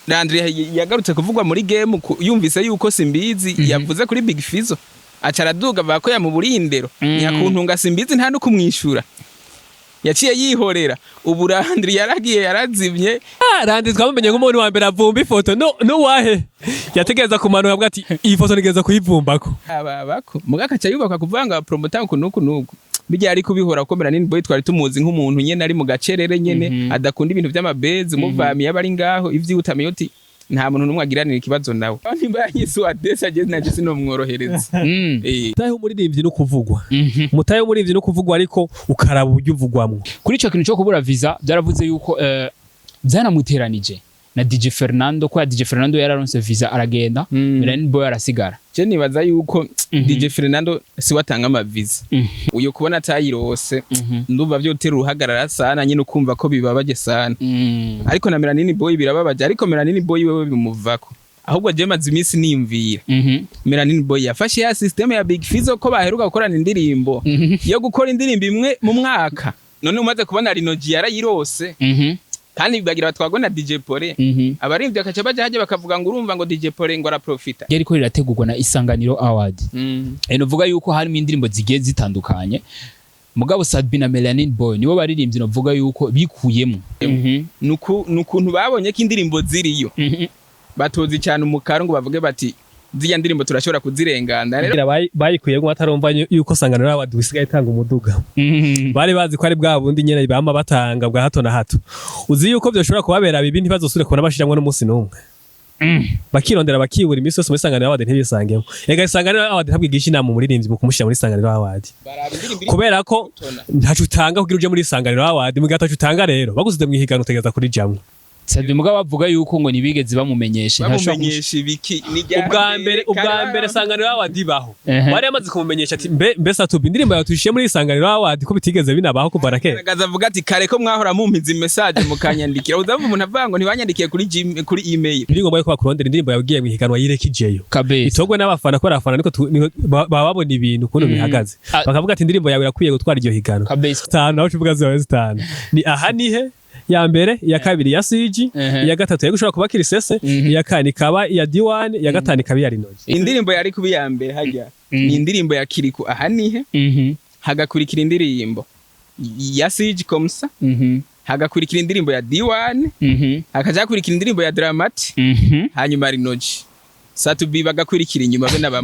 Landry yagarutse kuvugwa muri game yumvise yuko Simbizi yavuze kuri Big Fizzo, aca araduga avuga ko yamuburindero nyakuntunga Simbizi nta no kumwishura, yaciye yihorera. Ubu Landry yaragiye yarazimye. Landry twamumenye nk'umuntu wa mbere avumba ifoto no nuwahe yategereza kumanura avuga ati iyi foto nigeza kuyivumbako. Ababako muga akaca yubaka kuvuga ngo promoter uku nuku nuku bijya ari kubihora, kuko Melanin Boy twari tumuzi nk'umuntu nyene ari mu gacerere nyene, adakunda ibintu vy'amabezi, umuvamiye aba ari ngaho ivyiwe utamenya uti nta muntu n'umwe agiranira ikibazo nawe. Nimba yanyise uwadesi ageze naje sinomworohereza. Mutahe w'umuririmbyi no kuvugwa, mutahe w'umuririmbyi no kuvugwa, ariko ukaraba uburyo uvugwamwo. Kuri ico kintu cyo kubura visa byaravuze yuko byanamuteranije na DJ Fernando, ko ya DJ Fernando yararonse visa aragenda, Melanin Boy arasigara. Je nibaza yuko DJ Fernando siwe atanga amaviza. Uyo kubona atayirose, ndumva vyotera uruhagarara sana nyine, ukumva ko bibabaje sana. Ariko na Melanin Boy birababaje, ariko Melanin Boy wewe bimuvako. Ahubwo je maze iminsi niyumvira, Melanin Boy yafashe ya system ya Big Fizzo ko baheruka gukorana indirimbo yo gukora indirimbo imwe mu mwaka. None umaze kubona Rinogi yarayirose, kandi bagira batwagwa na DJ Pole, abaririmbyi bakaca baja hajya bakavuga ngo urumva ngo DJ Pole ngo araprofita. Ryariko rirategurwa na Isanganiro Award. Novuga yuko harimo indirimbo zigiye zitandukanye, mugabo Sadbi na Melanin Boy nibo baririmbyi novuga yuko bikuyemo. Nukuntu babonye ko indirimbo ziriyo, batozi cyane umukaro ngo bavuge bati ziriya ndirimbo turashobora kuzirengana rero. Bayikuyemwo batarumva yuko Sanganiro Award isigaye itanga umuduga. Bari bazi ko ari bwa bundi nyene bama batanga bwa hato na hato. Uzi yuko vyoshobora kubabera bibi, ntibazosubire kubona bashiramwo n'umunsi n'umwe, bakirondera bakibura iminsi yose muri Sanganiro Award ntibisangemo. Ega Isanganiro Award ntabwo igisha inama umuririmbyi mu kumushyira muri Isanganiro Award, baraba indirimbo iri kubera ko gutona. ntaco utanga kugira uje muri Isanganiro Award. Mu gihe ataco utanga rero, bagusize mw'ihiganwa utegereza kurijamwo. Sadbi mugabo bavuga yuko ngo ntibigeze bamumenyesha, ntashobora Bamumenyesha ibiki? Ni irya Ubwa mbere, ubwa kare mbere Sanganiro Award ibaho, bari bamaze kumumenyesha ati mbe Satubi, indirimbo yawe tuyishiye muri Isanganiro Award, ko bitigeze binabaho kuva na kera. Garagaza avuga ati kare ko mwahora mumpiza message mukanyandikira, uzumva umuntu avuga ngo ntibanyandikiye kuri kuri email. Biri ngombwa yuko bakurondera indirimbo yawe ugiye mw'ihiganwa yirekijeyo, Kabisa. itogwe n'abafana, kubera abafana niko baba babona ibintu ukuntu bihagaze, bakavuga ati indirimbo yawe irakwiye gutwara iryo higanwa. Kabisa. Zitanu naho uvuga zibaye zitanu ni aha nihe: ya mbere, iya kabiri ya CG, iya gatatu yari gushobora kuba Kirisese, iya kane ikaba iya D1, iya gatanu ikaba iya Rinogi. Indirimbo yari kuba iya mbere hajya ni indirimbo ya Kiriku aha nihe, hagakurikira indirimbo ya CG Komsa, hagakurikira indirimbo ya D1, hakaja hakurikira indirimbo ya Dramati, hanyuma Rinogi, Satubi bagakurikira inyuma be n'aba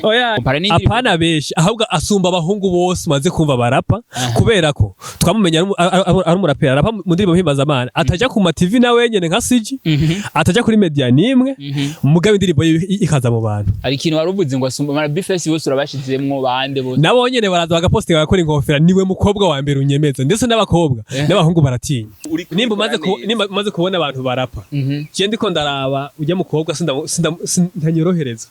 Oya, Compare n'indirimbo- apana benshi, ahubwo asumba abahungu bose umaze kumva barapa, kubera ko twamumenya ari umuraperi arapa mu ndirimbo mpimbazamana, ataja ku ma TV na wenyene nka CG, ataja kuri media nimwe, mugabo indirimbo yiwe ikaza mu bantu. Hari ikintu wari uvuze ngo asumba mara Bface bose, urabashizemwo bande bose? Nabo nyene baraza bagapostinga bagakora inkofera. Niwe mukobwa wa mbere unyemeza, ndetse n'abakobwa n'abahungu baratinya. Nimba umaze kubona abantu barapa, je ndiko ndaraba ujya mukobwa sindanyorohereza.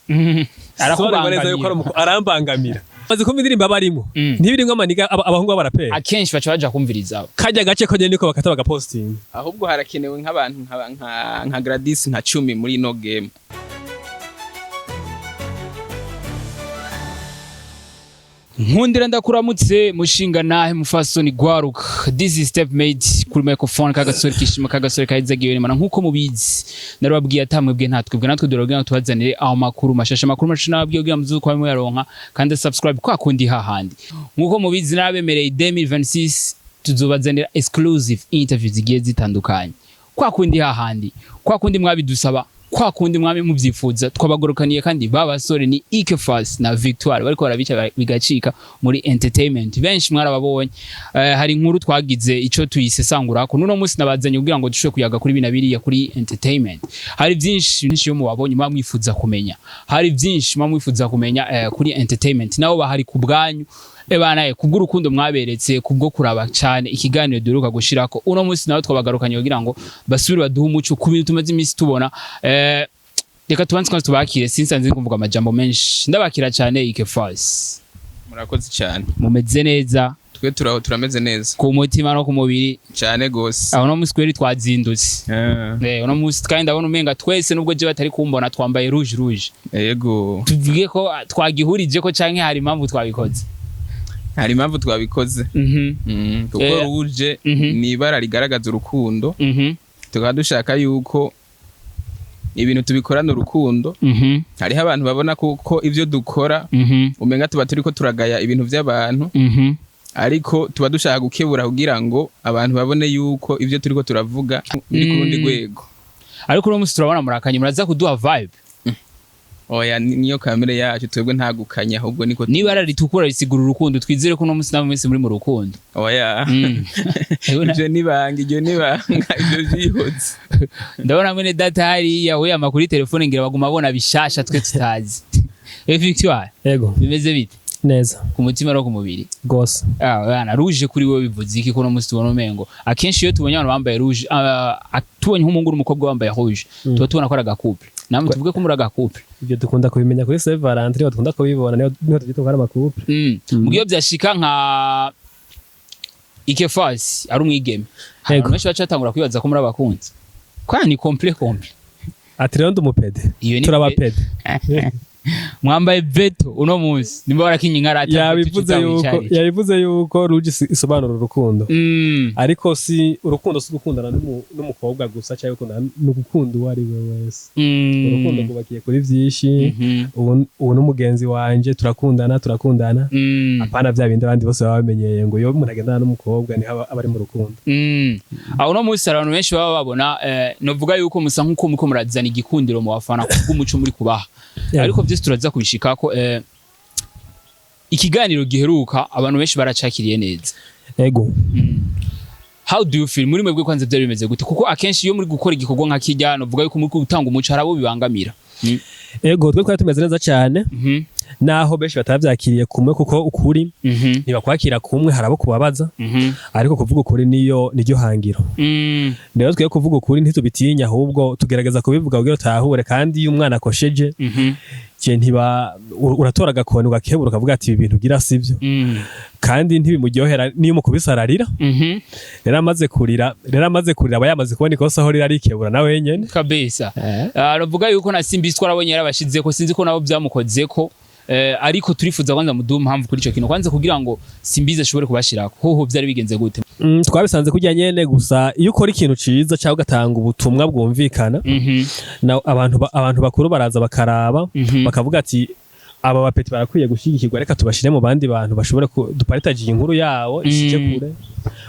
Sobanura neza yuko ari Arakubangamira. Arambangamira. Maze kumva indirimbo abarimo, ntibirimwo amaniga abahungu b'abaraperi. Akenshi baca baja kumviriza abo. Kajya gace ko nyene niko bakata bagapostinga. Ahubwo harakenewe nk'abantu nka Gladys nka 10 muri ino game. Nkundira ndakuramutse mushinga nahe mufasoni gwaruka. This is Step Made kuri microphone, kagasore kishima, kagasore kahizagiwe nimana. Nkuko mubizi narababwiye atamwebwe nta twebwe natwe durabwira ngo tubazanire aho makuru mashasha, makuru mashasha nababwiye kugira muzuko kwa muyaronka kandi subscribe kwa kundi hahandi. Nkuko mubizi narabemereye 2026 tuzobazanira exclusive interviews zigiye zitandukanye, kwa kundi hahandi, kwa kundi mwabidusaba, kwa kundi mwami mubyifuza. Twabagorokaniye kandi babasore ni Ikefas na Victoire bariko barabica bigacika muri entertainment. Benshi mwarababonye. Hari inkuru twagize ico tuyisesangura ko nuno munsi nabazanye kugira ngo dushobore kuyaga kuri bina biriya kuri entertainment. Hari byinshi byinshi yo mubabonye muba mwifuza kumenya, hari byinshi muba mwifuza kumenya kuri entertainment. Nabo bahari ku bwanyu ebana, kubw'urukundo mwaberetse kubwo kuraba cyane ikiganiro duheruka gushirako. Uno munsi nawe twabagarukanye kugira ngo basubire baduhe umuco ku bintu tumaze iminsi tubona. Reka tubanze kwanza tubakire, sinsanze kuvuga amajambo menshi. Ndabakira cyane Ikefas. Murakoze cyane. Mumeze neza? Twe turaho, turameze neza. Ku mutima no ku mubiri? Cyane gose. Aho no munsi kweri twazindutse. Uno munsi kandi ndabona umenga twese, nubwo je batari kumbona, twambaye rouge rouge. Yego. Tuvuge ko twagihurije ko canke hari impamvu twabikoze? Hari impamvu twabikoze. Kuko rouge ni ibara rigaragaza urukundo. Tukaba dushaka yuko ibintu tubikorana urukundo. Hariho abantu babona kuko ivyo dukora umenga tuba turiko turagaya ibintu vy'abantu, ariko tuba dushaka gukebura kugira ngo abantu babone yuko ivyo turiko turavuga biri ku rundi rwego. Ariko uno munsi turabona murakanye, muraza kuduha vibe. Oya, niyo kamere yacu, twebwe nta gukanya, ahubwo niko. Niba ritukura risigura urukundo, twizere ko uno munsi namwe mwese muri mu rukundo. Oya. Ivyo nibanga, iryo nibanga, ivyo vyihuse. Ndabona mwene data hariya we amakuru telefone, ngira baguma babona bishasha twe tutazi. Victoire? Yego. Bimeze bite? Neza. Ku mutima no ku mubiri? Gose. Ah, bana, rouge kuri wewe bivuze iki, ko uno munsi tubona umengo akenshi iyo tubonye abantu bambaye rouge, tubonye nk'umuhungu n'umukobwa bambaye rouge, tuba tubona ko ari agacouple. Namwe tuvuge ko muri agacouple? Ibyo dukunda kubimenya kuri Saint Valentin, niho dukunda kubibona, niho tubyita ko ari amacouple. Mugihe byashika nka Ikefasi ari umwigeme, hari abantu benshi baca batangura kwibaza ko muri abakunzi, kwa ni complet complet. Ati rero ndi umupédé. Iyo ni Turabapédé. Mwambaye veto uno munsi, nimba warakinye inkarata. Yabivuze yuko rouge isobanura urukundo. Ariko si urukundo, si gukundana n'umukobwa gusa cyangwa gukundana, ni ugukunda uwo ari we wese. Urukundo rwubakiye kuri byinshi. Ubu n'umugenzi wanje turakundana. Apana bya bindi abandi bose baba bamenyeye ngo iyo umuntu agendana n'umukobwa niho aba ari mu rukundo. Aho uno munsi hari abantu benshi baba babona, novuga yuko musa nk'uko muriko murazana igikundiro mu bafana kubw'umuco muri kubaha. Ariko byose turaza kubishikako. Ikiganiro giheruka abantu benshi baracakiriye neza. Ego. How do you feel muri mwebwe? Kwanza byari bimeze gute? Kuko akenshi iyo muri gukora igikorwa nka kijya, novuga yuko muri gutanga umuco, hari abo bibangamira. Ego, twe twari tumeze neza cyane, naho benshi batavyakiriye kumwe, kuko ukuri ntibakwakira kumwe, hari abo kubabaza. Ariko kuvuga ukuri niyo niryo hangiro. Rero twe kuvuga ukuri ntitubitinya, ahubwo tugerageza kubivuga kugira utahure. Kandi iyo umwana akosheje, je ntiba uratora agakoni ugakebura, ukavuga ati ibi bintu ugira sivyo. Kandi ntibimuryohera, niyo umukubise ararira. Rero amaze kurira aba yamaze kubona ikosa aho riri, arikebura na wenyene. Kabisa. Aravuga yuko na Simbi twarabonye yarabashizeko, sinzi ko nabo byamukozeko. Ariko turifuza kwanza muduhe impamvu kuri ico kintu kwanza, kugira ngo Simbizi ashobore kubashirako. Hoho byari bigenze gute? Twabisanze kurya nyene gusa. Iyo ukora ikintu ciza cyangwa ugatanga ubutumwa bwumvikana, na abantu bakuru baraza bakaraba, bakavuga ati aba bapetits barakwiye gushyigikirwa, reka tubashire mu bandi bantu bashobore dupartagiye inkuru yabo ishike kure,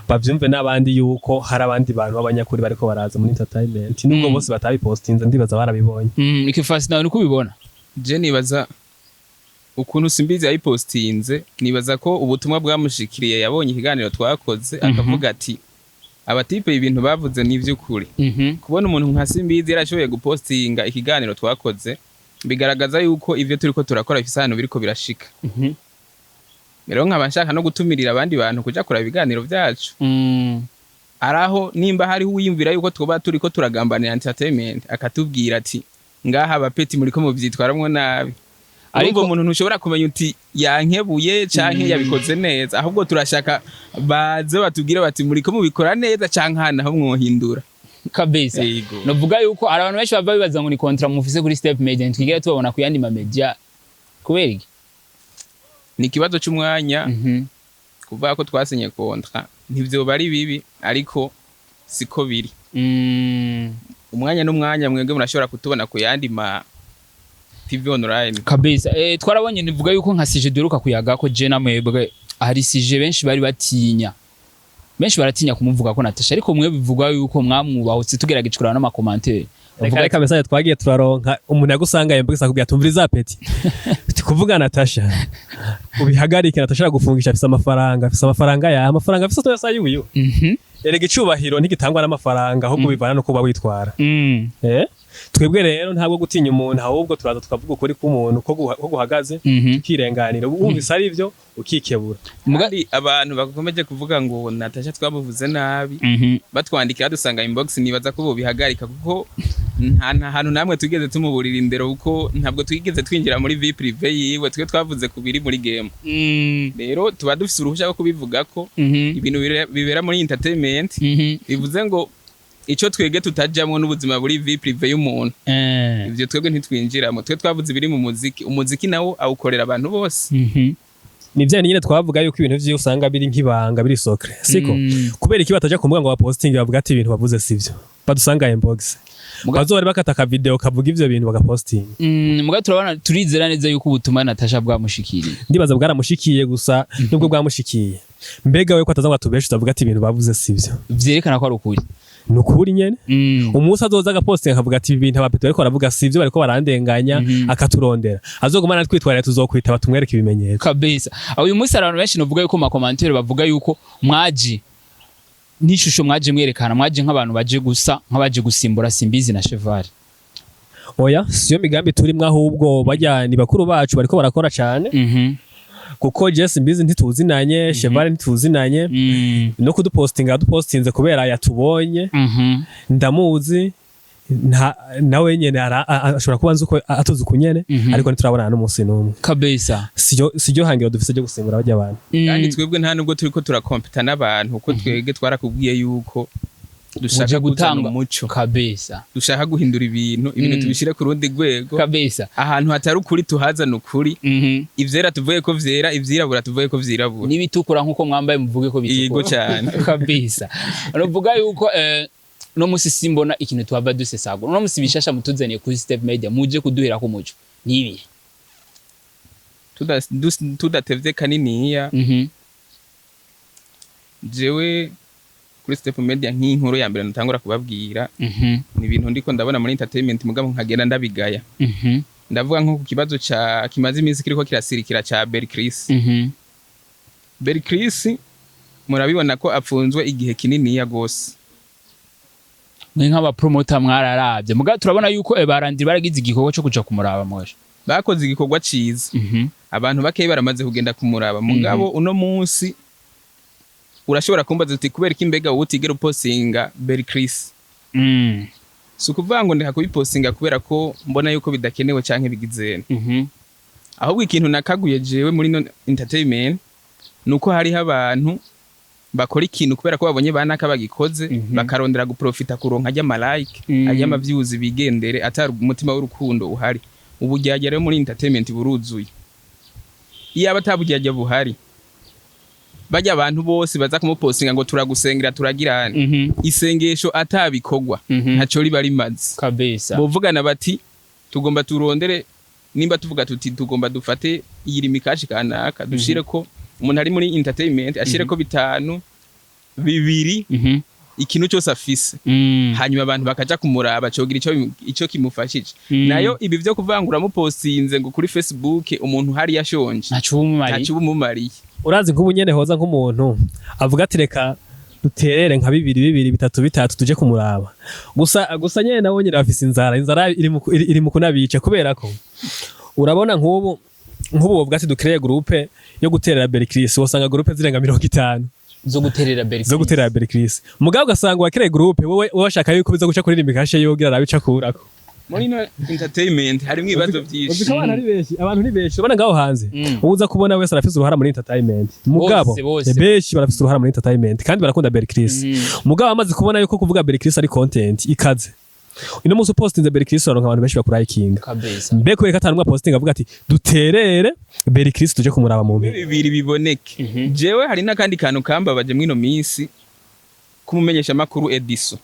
bavyumve n'abandi yuko hari abandi bantu b'abanyakuri bariko baraza muri entertainment, nubwo bose batabipostinze, ndibaza barabibonye. Ikifasi nawe niko ubibona? Je nibaza ukuntu Simbizi yayipostinze, nibaza ko ubutumwa bwamushikiriye, yabonye ikiganiro twakoze, akavuga ati abatypes ibintu bavuze ni ivy'ukuri. Kubona umuntu nka Simbizi yarashoboye gupostinga ikiganiro twakoze, bigaragaza yuko ivyo turiko turakora bifise ahantu biriko birashika. Rero nkaba nshaka no gutumirira abandi bantu kuja kuraba ibiganiro vyacu. Araho nimba hariho uwiyumvira yuko twoba turiko turagambanira entertainment, akatubwira ati ngaha abapetits muriko muvyitwaramwo nabi. Ariko umuntu ntushobora kumenya uti yankebuye canke yabikoze neza, ahubwo turashaka baze batubwire bati muriko mubikora neza canke hano aho mwohindura. Kabisa. Yego. Novuga yuko hari abantu benshi bava bibaza ngo ni contrat mufise kuri Step Media, ntitwigera tubabona ku yandi ma media, kubera iki? Ni ikibazo c'umwanya. Kuvuga ko twasinye contrat ntivyoba ari bibi, ariko siko biri. Umwanya n'umwanya mwebwe murashobora kutubona ku yandi ma TV online. Kabisa. Twarabonye, nivuga yuko nka sujet duheruka kuyaga ko je namwebwe, hari sujet benshi bari batinya, benshi baratinya kumuvuga ko Natasha, ariko mwe bivuga yuko mwamwubahutse, tugerageje kuraba n'amacommentaires. Reka reka, message twagiye turaronka, umuntu yagusanga yembwe akubwira tumviriza petit, kuvuga Natasha ubihagarike, Natasha aragufungisha, afise amafaranga, afise amafaranga ya amafaranga afise twese ayuyu. Erega icubahiro ntigitangwa n'amafaranga, ahubwo bivana no kuba witwara. Twebwe rero ntabwo gutinya umuntu, ahubwo turaza tukavuga ukuri k'umuntu ko guhagaze, tukirenganira, wumvise ari ivyo ukikebura. Kandi abantu bakomeje kuvuga ngo Natasha twamuvuze nabi, batwandikira dusanga inbox, nibaza ko bobihagarika, kuko nta hantu namwe tugeze tumuburira indero, kuko ntabwo twigeze twinjira muri vie privée yiwe. Twe twavuze ku biri muri game. Rero tuba dufise uruhushya rwo kubivuga ko ibintu bibera muri entertainment, bivuze ngo ico twebwe tutajamwo n'ubuzima buri vie privée y'umuntu. Ivyo twebwe ntitwinjiramo. Twe twavuze ibiri mu muziki, umuziki nawo awukorera abantu bose. Ni vya nyine twavuga yuko ibintu vyiwe usanga biri nk'ibanga, biri secret, siko? Kubera iki bataja kumbuga ngo bapostinge bavuga ati ibintu bavuze sivyo? Badusanga inbox. Bazoba bari bakata aka video kavuga ivyo bintu, bagapostinga. Muga turabona, turizera neza yuko ubutumwa Natasha bwamushikiriye. Ndibaza bwaramushikiye, gusa nubwo bwamushikiye, mbega we ko ataza ngo atubeshe, utavuga ati ibintu bavuze sivyo? Vyerekana ko ari ukuri. Ni ukuri nyene. Umunsi azoza agapostinga akavuga ati ibi bintu abapeto bariko baravuga sivyo, bariko barandenganya, akaturondera, azogumana twitwarira, tuzokwitaba tumwereke ibimenyetso. Kabisa. Aho uyu munsi hari abantu benshi novuga yuko mu ma commentaires bavuga yuko mwaje n'ishusho mwaje mwerekana, mwaje nk'abantu baje gusa nk'abaje gusimbura Simbizi na Cheval. Oya, siyo migambi turimwo, ahubwo barya ni bakuru bacu bariko barakora cane, kuko je Simbizi ntituzinanye, Cheval ntituzinanye. No kudupostinga dupostinze kubera yatubonye. Ndamuzi nawe nyene ashobora kuba nzi uko atuzi uku nyene, ariko ntiturabonana n'umunsi n'umwe. Siryo hangiro dufise ryo gusimbura barya abantu. Kandi twebwe nta nubwo turiko turakompeta n'abantu, kuko twebwe twarakubwiye yuko dushaka Muje kuzana gutanga umuco, dushaka guhindura ibintu, ibintu tubishire ku rundi rwego. Ahantu hatari ukuri tuhazana ukuri. Ivyera tuvuge ko vyera, ivyirabura tuvuge ko vyirabura. N'ibitukura nk'uko mwambaye muvuge ko bitukura. Yego cyane. Kabisa, nuvuga yuko no musi simbona ikintu tuhava dusesagura. Uno musi bishasha mutuzaniye kuri Step Media, muje kuduhera ku muco nibi? Tudatevye kaniniya, jewe kuri Step Media, nk'inkuru ya mbere natangura kubabwira, ni ibintu ndiko ndabona muri entertainment, mugabo nkagenda ndabigaya. Ndavuga nko ku kibazo ca kimaze iminsi kiriko kirasirikira ca Berry Chris. Berry Chris murabibona ko apfunzwe igihe kininiya gose. Mwe nk'abapromota mwararavye, muga turabona yuko barandiri baragize igikorwa cyo kuja kumuraba mwaje. Bakoze igikorwa ciza. Abantu bakeyi baramaze kugenda kumuraba, mugabo uno munsi urashobora kumbaza uti kubera ko imbega wowe utigera upostinga Berry Chris? Si ukuvuga ngo ndeka kubipostinga kubera ko mbona yuko bidakenewe canke bigizene. Ahubwo ikintu nakaguye jewe muri no entertainment nuko hariho abantu bakora ikintu kubera ko babonye banaka bagikoze, bakarondera guprofita, kuronka ajya like, ajya ama views, bigendere, atari umutima w'urukundo uhari. Uburyarya rero muri entertainment buruzuye. Iyo aba ataburyarya buhari, bajya abantu bose baza kumupostinga ngo turagusengera, turagirana isengesho atabikorwa, ntaco riba rimaze. Bovugana bati tugomba turondere, nimba tuvuga tuti tugomba dufate iyi Lumicash kanaka, dushire ko umuntu ari muri entertainment ashire ko bitanu bibiri, ikintu cyose afise, hanyuma abantu bakaja kumuraba, cogira ico kimufashije. Nayo ibi vyo kuvuga ngo uramupostinze ngo kuri Facebook, umuntu hari yashonje, ntaco ubumariye. Ntaco ubumumariye. Urazi nk'ubu nyene hoza nk'umuntu avuga ati reka duterere nka bibiri bibiri, bitatu bitatu, tuje kumuraba. Gusa nyene nabo nyene bafise inzara, inzara iri mu kunabica, kubera ko urabona nk'ubu wovuga ati dukreye groupe yo guterera Berry Chris, wosanga groupe zirenga 50 zo guterera Berry. Zo guterera Berry Chris. Mugabo ugasanga wakreye groupe, wowe washaka yuko biza guca kuri Lumicash yogira arabe ico akurako. Muri no entertainment harimwo ibibazo byinshi. Uzi ko abantu ari benshi, abantu ni benshi, ubona ngaho hanze, uza kubona wese arafise uruhara muri entertainment, mugabo Bose, bose. Benshi barafise uruhara muri entertainment kandi barakunda Berry Chris. Mugabo amaze kubona yuko kuvuga Berry Chris ari content ikaze, ino munsi upostinze Berry Chris uronka abantu benshi bakurayikinga. Mbe kubera ko atanu posting avuga ati duterere Berry Chris tuje kumuraba mu mpera? Bibiri biboneke. Jewe hari n'akandi kantu kambabaje mwino minsi kumumenyesha makuru Edison.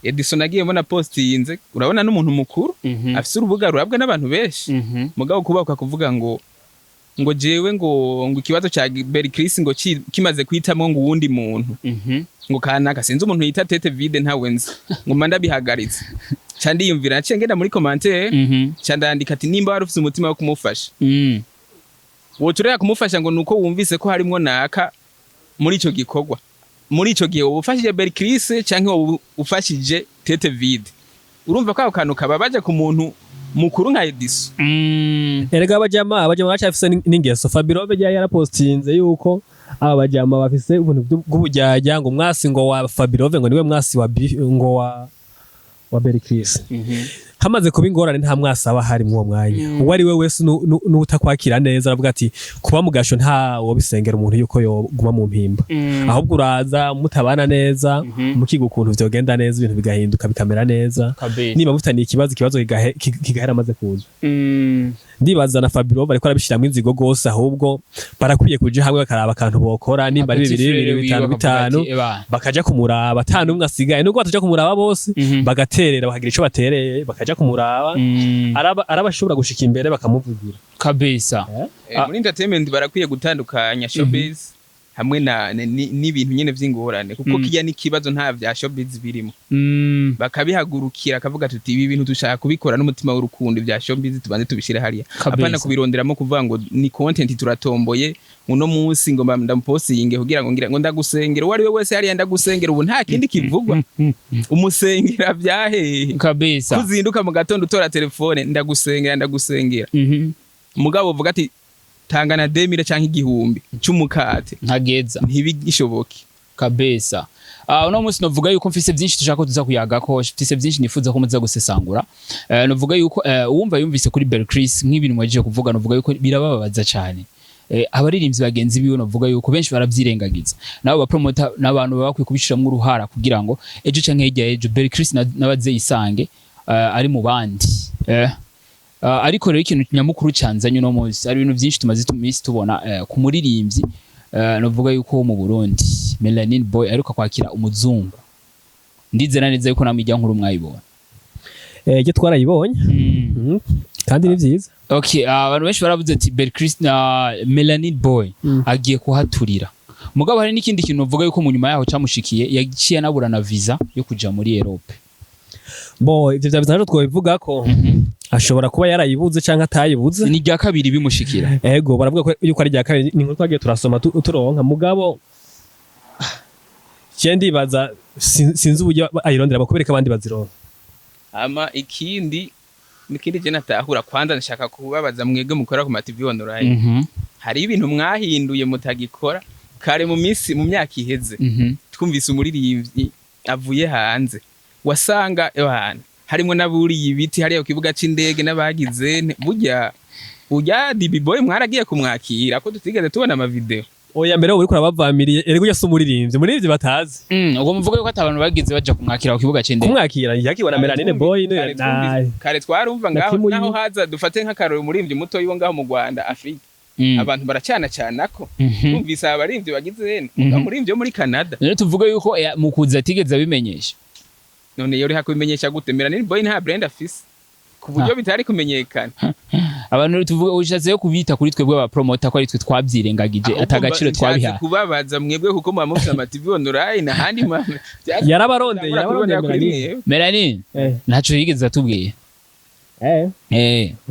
Edison nagiye mbona postinze, urabona n'umuntu mukuru afise urubuga rurabwa n'abantu benshi, mugabo kubaka kuvuga ngo jewe ngo ikibazo ca Berry Chris ngo kimaze kwitamwo ngo uwundi muntu, ngo kanaka, sinzi umuntu yita Tete Vide, ntawe nzi, ngo mba ndabihagaritse. Ca ndiyumvira, naciye ngenda muri commentaire, ca ndandika ati nimba wari ufise umutima wo kumufasha, woca ureka kumufasha ngo nuko wumvise ko harimwo naka muri ico gikorwa. Muri ico gihe woba ufashije Berry Chris canke woba ufashije Tete Vide? Urumva ko ako kantu kababaje ku muntu mukuru nka Edison. Erega abajama bacafise n'ingeso. Fabirove ryari yarapostinze yuko aba bajama bafise ubuntu bw'ubujyajya, ngo mwasi ngo wa Fabirove ngo niwe mwasi wa ngo wa Berry Chris. Hamaze kuba ingorane, nta mwasaba hari mw'uwo mwanya. Uwo ari we wese n'utakwakira neza aravuga ati kuba mu gasho nta wobisengera umuntu yuko yoguma mu mpimba. Ahubwo uraza mutabana neza, mukiga ukuntu vyogenda neza, ibintu bigahinduka bikamera neza. Kabisa. Niba mufitaniye ikibazo, ikibazo kigahera amaze kuza. Ndibaza na Fabio bariko arabishiramwo inzigo gose, ahubwo barakwiye kuja hamwe bakaraba akantu bokora, nimba ari bibiri bibiri, bitanu bitanu, bakaja kumuraba ata n'umwe asigaye, nubwo bataja kumuraba bose, bagaterera, bakagira ico batereye, bakaja kumuraba, araba ashobora gushika imbere bakamuvugira. Kabisa. Muri entertainment barakwiye gutandukanya showbiz hamwe na n'ibintu nyene vy'ingorane, kuko kirya n'ikibazo nta vya showbiz birimo. Bakabihagurukira, akavuga tuti ibi bintu dushaka kubikora n'umutima w'urukundo, ibya showbiz tubanze tubishire hariya. Apana kubironderamo kuvuga ngo ni content turatomboye uno munsi, ngo ndamupostinge kugira ngo ngira ngo ndagusengera. Uwo ari we wese hariya ndagusengera, ubu nta kindi kivugwa, umusengera vyahehe? Kabisa. Kuzinduka mu gatondo utora telefone, ndagusengera, ndagusengera. Mugabo uvuga ati tanga na 2000 canke 1000 c'umukate, Ntageza. Ntibigishoboke. Kabisa. Uno munsi novuga yuko mfise byinshi dushaka ko tuza kuyagako, mfise byinshi nifuza ko muza gusesangura. Novuga yuko uwumva yumvise kuri Bel Chris nk'ibintu mwaje kuvuga, novuga yuko birabababaza cyane. Abaririmbyi bagenzi biwe novuga yuko benshi baravyirengagiza, nabo bapromota n'abantu baba bakwiye kubishiramwo uruhara kugira ngo ejo canke hirya ejo Bel Chris n'abazeyisange ari mu bandi. Ariko rero ikintu nyamukuru canzanye uno munsi, ari ibintu byinshi tumaze iminsi tubona ku muririmbyi novuga yuko wo mu Burundi Melanin Boy aheruka kwakira umuzungu. Ndizera neza yuko namwe ijya nkuru mwayibona. Eh, twarayibonye. Kandi ni vyiza. Okay, abantu benshi baravuze ati Bel Chris na Melanin Boy agiye kuhaturira. Mugabo hari n'ikindi kintu novuga yuko mu nyuma yaho camushikiye, yaciye anabura na visa yo kuja muri Europe. Bo ivyo vya bisanzwe twobivuga ko ashobora kuba yarayibuze canke atayibuze. Ni rya kabiri bimushikira. Ego, baravuga ko yuko ari rya kabiri, ni inkuru twagiye turasoma turonka, mugabo je ndibaza sinzi uburyo ayirondera, bakubereka abandi bazironka. Ama ikindi nikindi je natahura, kwanza nshaka kubabaza mwebwe mukora ku ma TV online, hari ibintu mwahinduye mutagikora kare. Mu minsi, mu myaka iheze, twumvise umuririmbyi avuye hanze, wasanga ebana harimwo n'aburiye ibiti hariya ku kibuga c'indege n'abagize burya burya DB Boy mwaragiye kumwakira ko tutigeze tubona amavideo? Oya, mbere uriko urabavamiriye, erega ujya si umuririmbyi batazi. Ubwo muvuga yuko ata abantu bagize baja kumwakira ku kibuga c'indege. Kumwakira yakiwe na Melanine Boy. Kare kare twarumva na ngaho timu naho yiwe. Haza dufate nk'akarorero umuririmbyi muto yiwo ngaho mu Rwanda, Afrika, abantu baracana cana ko twumvise abaririmbyi bagize umuririmbyi wo muri Canada. Rero tuvuga yuko mu kuza atigeze abimenyesha. None yori hakubimenyesha gute? Melanin Boy nta brand afise ku buryo bitari kumenyekana. Abantu rero tuvuga ushatse yo kubita kuri twebwe aba promoter ko ari twe twabyirengagije, Ahubwo atagaciro nshatse twabihaye. kubabaza mwebwe kuko muba mufise ama TV online ahandi Yarabarondeye, Murabura yarabarondeye kubibonera kuri Melanine. mwebwe. Melanin ntaco yigeze atubwiye.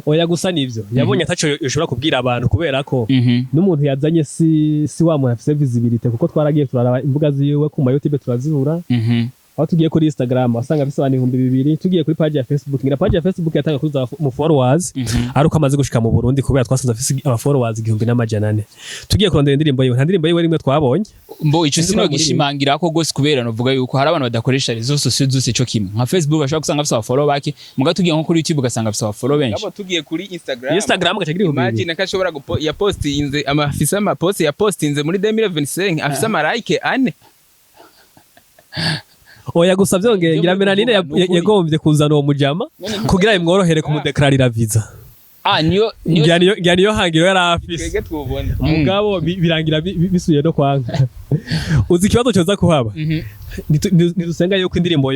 Oya, gusa nivyo yabonye ataco yoshobora kubwira abantu kubera ko n'umuntu yazanye si wa muntu afise visibility, kuko twaragiye turaraba imbuga ziwe ku ma YouTube turazibura. Aho tugiye kuri Instagram wasanga afise abantu 2000, tugiye kuri page ya Facebook, ngira page ya Facebook yatanga kuza mu followers ari uko amaze gushika mu Burundi, kubera twasanze afise aba followers 1400. Tugiye kurondera indirimbo yiwe, nta ndirimbo yiwe rimwe twabonye. Mbo ico Sinzi ko sino ari muri gishimangira ko gose, kubera novuga yuko hari abantu badakoresha réseaux sociaux zose co kimwe. Nka Facebook bashobora gusanga afise aba follow bake, muga tugiye nko kuri YouTube ugasanga afise aba follow benshi. Ngabo tugiye kuri Instagram, Instagram gaca agira 2000. Imagine ko ashobora yapostinze ama afise ama post yapostinze muri 2025 afise ama like ane. Oya, gusa vyongeye Ivyo ngira muri Melanine kuvuga ni ukuri. yagombye kuzana uwo mujama kugira bimworohere kumudeklarira visa. Ah, niyo. Ngira niyo hangiro yari afise. Twebwe twubona. Mugabo birangira bisubiye no kwanka. Uzi ikibazo coza kuhaba? Ntidusenga yuko indirimbo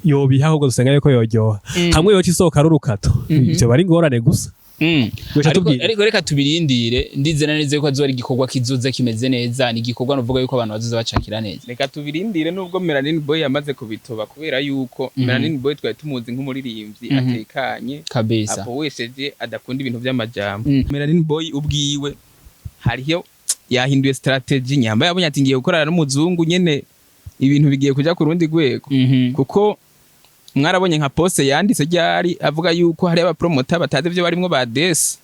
yobiha, ahubwo dusenga yuko yoryoha. Hamwe yoca isohoka ari urukato, ivyo bari ingorane gusa. Yoca Ariko, tubwira. ariko reka tubirindire, ndizera neza yuko azoba ari igikorwa kizoza kimeze neza, ni igikorwa nuvuga yuko abantu bazoza bacakira neza. Reka tubirindire, nubwo Melanin Boy yamaze kubitoba, kubera yuko Melanin Boy twari tumuzi nk'umuririmbyi atekanye, Kabisa. apowesheje, adakunda ibintu by'amajambo. Melanin Boy ubwiwe hariyo yahinduye strategy nyamba, yabonye ati ngiye gukorana n'umuzungu nyene, ibintu bigiye kuja ku rundi rwego, kuko mwarabonye nka post yanditse ryari avuga yuko hari abapromota batazi ivyo barimwo ba desi.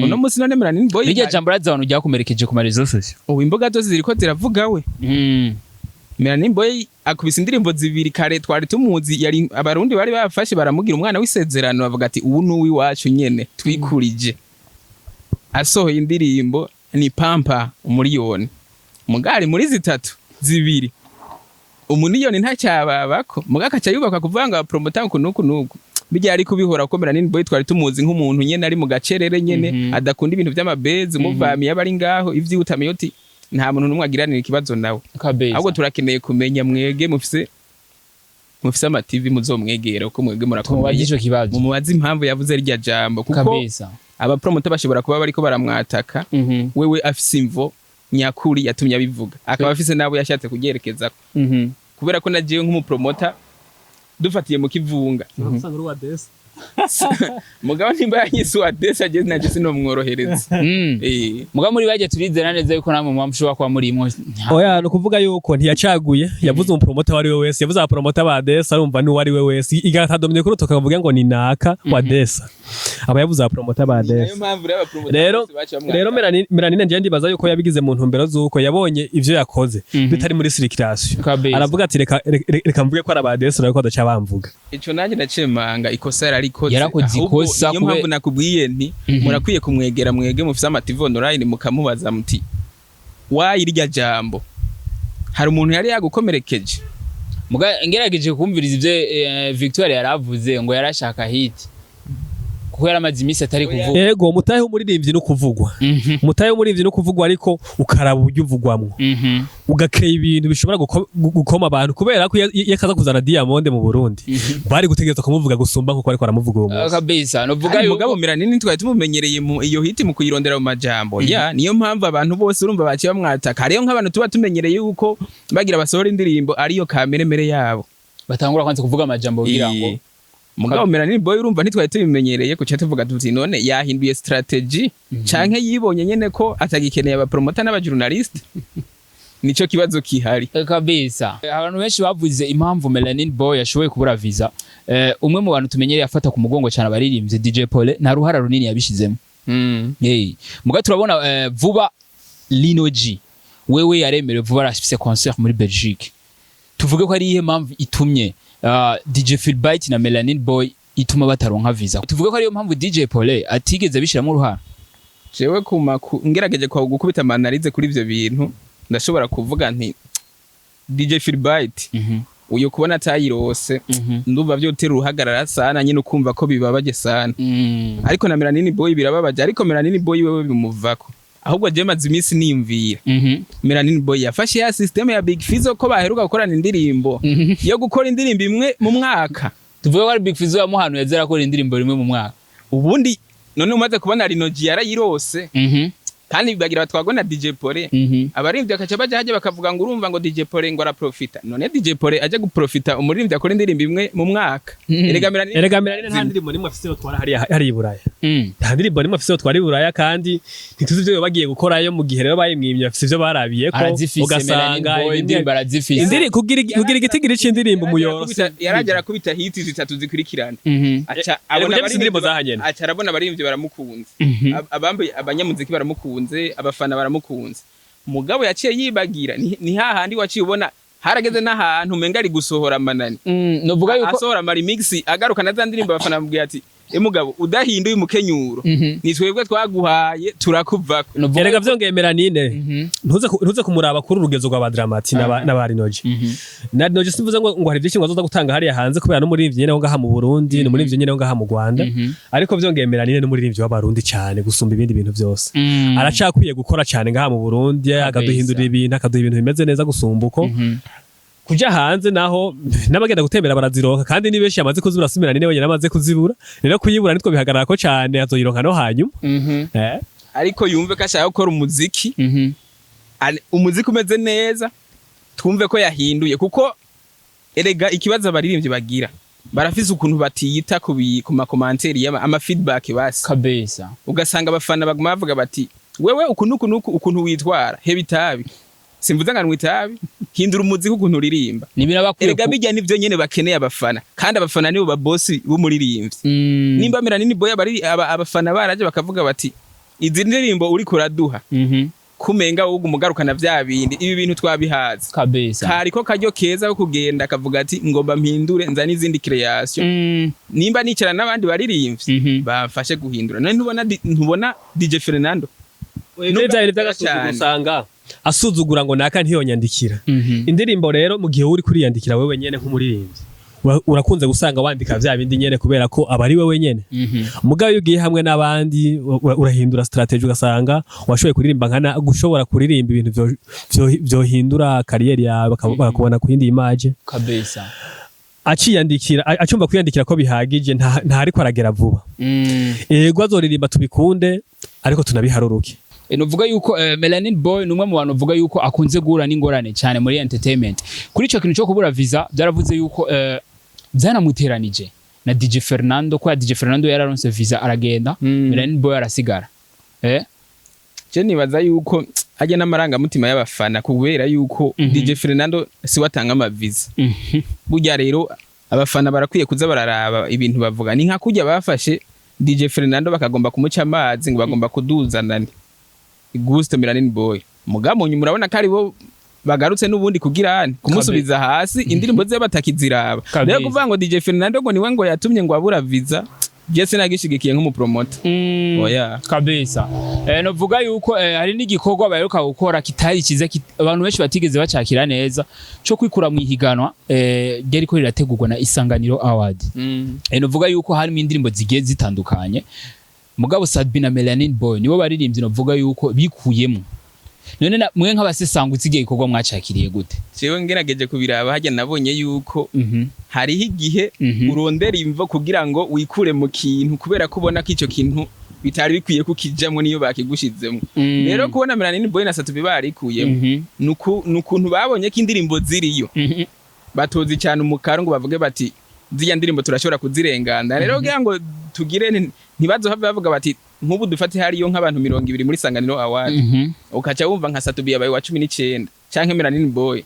Uno munsi none Melanin Boy Rirya jambo raza abantu ryakomerekeje ku ma réseaux sociaux. Ubu imboga zose ziriko ziravuga we. Melanin Boy akubise indirimbo zibiri kare, twari tumuzi, yari abarundi bari bafashe baramugira umwana w'isezerano, bavuga ati ubu ni uw'iwacu nyene twikurije. Asohoye indirimbo ni pampa umuriyoni, mugari muri zitatu zibiri umuriyoni ntacyababako, muga akaca yubaka kuvuga ngo abapromota uku nuku nuku. Bijya ari kubihora ko Melanin Boy twari tumuzi nk'umuntu nyene ari mu gacerere nyene, adakunda ibintu vy'amabezi, umuvamiye aba ari ngaho ivyihuta uti nta muntu n'umwe agiranira ikibazo nawe. Ahubwo turakeneye kumenya mwege mufise ama TV, muzomwegera uko mwege Tumubaze murakomeye, ico kibazo. Mumubaze impamvu yavuze rya jambo, kuko abapromota bashobora kuba bariko baramwataka, wewe afise imvo nyakuri yatumye abivuga, akaba afise n'abo yashatse kuryerekezako, kubera ko najewe nk'umupromota dufatiye mu kivunga mugabo nimba yanyise uwa desi ageze naje sinomworohereza. Muga muri bajya turizera neza yuko namwe muba mushobora kuba murimwo. Oya, ni ukuvuga yuko ntiyacaguye, yavuze umupromota uwo ari we wese, yavuze abapromota ba Desa, arumva n'uwo ari we wese igatadomye kuri urutoke ngo ngo ni naka wa Desa, aba yavuze abapromota ba Ni nayo Desa. mpamvu rero abapromota Rero bose baciye bamwataka. rero Melanine njye ndibaza yuko yabigize mu ntumbero z'uko yabonye ivyo yakoze bitari muri circulation, aravuga ati reka mvuge ko ari aba Desa, ariko badaca bamvuga. Ico nanjye ndacemanga, ikosa yararikoze. Yarakoze Ahubwo ikosa. niyo mpamvu nakubwiye nti murakwiye kumwegera mwege mufise ama TV online, mukamubaza muti wayi irya jambo hari umuntu yari yagukomerekeje? Muga ngerageje kumviriza ivyo Victoire yaravuze ngo yarashaka hit kuko yaramaze iminsi atari kuvuga. Ego, mutahe w'umuririmbyi no kuvugwa, mutahe w'umuririmbyi no kuvugwa, ariko ukaraba uburyo uvugwamwo, ugakeye ibintu bishobora gukoma abantu, kubera ko iyo akaza kuzana Diamond mu Burundi bari gutegereza kumuvuga gusumba nkuko ariko aramuvuga uwo munsi. Kabisa, novuga Kandi yuko mugabo Melanini twari tumumenyereye mu iyo hit, mu kuyirondera mu majambo ya, niyo mpamvu abantu bose urumva baciye bamwataka. Hariyo nk'abantu tuba tumenyereye yuko bagira basohora indirimbo ariyo kameremere yabo, batangura kwanza kuvuga amajambo kugira ngo Mugabo Melanin Boy urumva ntitwari tubimenyereye, kuca tuvuga tuti none yahinduye strategy canke yibonye nyene ko atagikeneye abapromota n'abajournaliste? Nico kibazo kihari. Kabisa. Abantu benshi bavuze impamvu Melanin Boy yashoboye kubura visa. Umwe mu bantu tumenyereye afata ku mugongo cyane abaririmbyi, DJ Paul, nta ruhara runini yabishizemo. Hey. Muga turabona vuba Lino G wewe yaremerewe vuba, arafise concert muri Belgique. Tuvuge ko ari iyihe mpamvu itumye DJ Philbyte na Melanin Boy ituma bataronka visa? Tuvuge ko ariyo mpamvu DJ Paul atigeze abishiramo uruhara? Jewe kuma ngerageje kwa gukubita ama analyse kuri ivyo bintu, ndashobora kuvuga nti DJ Philbyte uyo kubona atayirose, ndumva vyotera uruhagarara sana nyine, ukumva ko bibabaje sana. Ariko na Melanin Boy birababaje, ariko Melanin Boy wewe bimuvako. Ahubwo je maze iminsi niyumvira, Melanin Boy yafashe ya system ya Big Fizzo, ko baheruka gukorana indirimbo yo gukora indirimbo imwe mu mwaka. Tuvuge ko ari Big Fizzo yamuhanuye azera akora indirimbo rimwe mu mwaka? Ubundi none umaze kubona Lino G yarayirose, kandi bagira batwagwa na DJ Pole, abaririmbyi bakaca baja hajya bakavuga ngo urumva ngo DJ Pole ngo araprofita. None DJ Pole aje guprofita umuririmbyi akora indirimbo imwe mu mwaka? Erega Melanin Erega Melanine nta ndirimbo nimwe afise yotwara hariya hariya i Buraya, nta ndirimbo nimwe afise yotwara i Buraya, kandi ntituzi ivyo bagiye gukorayo. Mu gihe rero bayimwimye bafise ivyo barabiyeko. Arazifise Melanin Ugasanga Boy, indirimbo arazifise. Indiri kugira igitigiri c'indirimbo umuyoro. Yaragera akubita hit zitatu zikurikirana, aca Erega abona ujya indirimbo abaririmbyi zahanyene. Aca arabona abaririmbyi baramukunze, abambaye abanyamuziki baramukunze, abafana baramukunze, mugabo yaciye yibagira ni hahandi waciye ubona harageze n'ahantu umenga ari gusohora amanani, Novuga yuko asohora ama remix, agaruka na za ndirimbo, abafana bamubwiye ati e mugabo udahinduye umukenyuro, ni twebwe twaguhaye turakuvako. Novuga Erega vyongeye Melanine, ntuze kumuraba kuri urugezo rwa ba Dramati n'aba Rinoji na Rinoji. Simvuze ngo hari byinshi ngo azoza gutanga hariya hanze, kubera n'umuririmbyi nyene wo ngaha mu Burundi, n'umuririmbyi nyene wo ngaha mu Rwanda. Ariko vyongeye Melanine n'umuririmbyi w'abarundi cyane gusumba ibindi bintu byose. Aracakwiye gukora cyane ngaha mu Burundi, akaduhindurira ibintu, akaduha ibintu bimeze neza gusumba uko kuja hanze. Naho n'abagenda gutembera barazironka, kandi ni benshi yamaze kuzibura, si Melanine wenyine amaze kuzibura. Rero kuyibura nitwo bihagarara ko cyane, azoyironka no hanyuma. Ariko yumve ko ashaka gukora umuziki, umuziki umeze neza, twumve ko yahinduye, kuko erega ikibazo abaririmbyi bagira, barafise ukuntu batiyita ku ma commentaires ama feedback basi. Ugasanga abafana baguma bavuga bati wewe uku nuku nuku, ukuntu witwara, heba itabi, simvuze ngo anywa itabi, hindura umuziki, ukuntu uririmba. Ni ibintu aba akwiye Erega bijya nivyo nyene bakeneye abafana, kandi abafana nibo babosi b'umuririmbyi. Nimba Melanin Boy abafana baraje bakavuga bati izi ndirimbo uriko uraduha Kumenga wowe umugarukana vya bindi, ibi bintu twabihaza. Kabisa. Kariko karyo keza ko kugenda akavuga ati: "Ngomba mpindure, nzane izindi création, nimba nicara n'abandi baririmbyi bamfashe guhindura." None ntubona DJ Fernando? Ivyo vya bintu vy'agasuzuguro. Cyane. Usanga asuzugura ngo naka ntiyonyandikira indirimbo. Rero mu gihe uri kuriyandikira wewe nyene nk'umuririmbyi, urakunze gusanga wandika vya bindi nyene, kubera ko aba ari wewe nyene. Mugabo iyo ugiye hamwe n'abandi, urahindura strategy, ugasanga washoboye kuririmba nkana gushobora kuririmba ibintu vyohindura carrière yawe, bakakubona ku yindi image. Aciyandikira, acumva kwiyandikira ko bihagije, ntariko aragera vuba. Ego, azoririmba tubikunde, ariko tunabiharuruke. Novuga yuko Melanin Boy ni umwe mu bantu bavuga yuko akunze guhura n'ingorane cyane muri entertainment. Kuri ico kintu cyo kubura visa, byaravuze yuko byanamuteranije na DJ Fernando, ko ya DJ Fernando yararonse visa aragenda, Melanin Boy arasigara. Je nibaza yuko hajya n'amarangamutima y'abafana, kubera yuko DJ Fernando si watanga amaviza. Burya rero abafana barakwiye kuza bararaba ibintu bavuga. Ni nka kurya bafashe DJ Fernando bakagomba kumuca amazi ngo bagomba kuduzana Gusto Melanin Boy, mugabo nyuma urabona ko aribo bagarutse n'ubundi kugira ane kumusubiza hasi, indirimbo ze batakiziraba. Rero kuvuga ngo DJ Fernando ngo niwe ngo yatumye ngo abura visa, je sinagishigikiye nk'umupromoter. Oya. Kabisa. Novuga yuko hari n'igikorwa baheruka gukora kitari cyiza, abantu benshi batigeze bacakira neza, cyo kwikura mu ihiganwa ryariko rirategurwa na Isanganiro Award. Novuga yuko harimo indirimbo zigiye zitandukanye, mugabo Sadbi na Melanin Boy nibo baririmbyi novuga yuko bikuyemo. None mwe nk'abasesangutse, igihe gikorwa mwacakiriye gute? Jewe ngerageje kubiraba hajya, nabonye yuko hariho igihe urondera imvo kugira ngo wikure mu kintu, kubera ko ubona ko ico kintu bitari bikwiye kukijamwo niyo bakigushizemo. Rero kubona Melanin Boy na Satubi barikuyemo, nukuntu babonye ko indirimbo ziriyo, batozi cyane umukaro ngo bavuge bati: "Ziriya ndirimbo turashobora kuzirengana." Rero kugira ngo tugire ntibazohave bavuga bati, nk'ubu dufate hariyo nk'abantu 20 muri Sanganiro Award, ukaca wumva nka Satubi yabaye wa 19 canke Melanin Boy,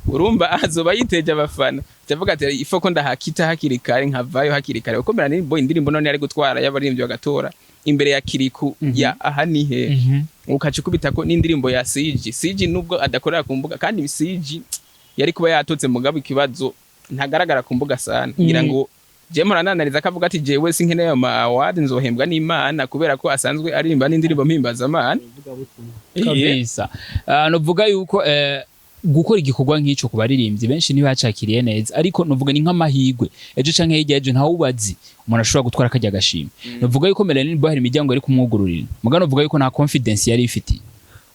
urumva azoba yiteje abafana, ndavuga ati: "Ifo ko ndahakita hakiri kare, nkavayo hakiri kare," kuko Melanin Boy indirimbo none ari gutwara y'abaririmbyi bagatora imbere ya Kiriku ya aha ni he, ukaca ukubita ko n'indirimbo ya CG. CG nubwo adakorera ku mbuga, kandi CG yari kuba yatotse, mugabo ikibazo ntagaragara ku mbuga sana. Ngira ngo je murananariza ko avuga ati: "Jewe sinkeneye ayo ma award, nzohembwa n'Imana," kubera ko asanzwe aririmba n'indirimbo mpimbazamana. Kabisa. Novuga yuko gukora igikorwa nk'ico ku baririmbyi benshi ntibacakiriye neza, ariko novuga ni nk'amahirwe ejo canke hirya ejo ntawe ubazi umuntu ashobora gutwara karya agashimwe. Novuga yuko Melanin Boy hari imiryango yari kumwugururira, muga novuga yuko nta confidence yari ifitiye.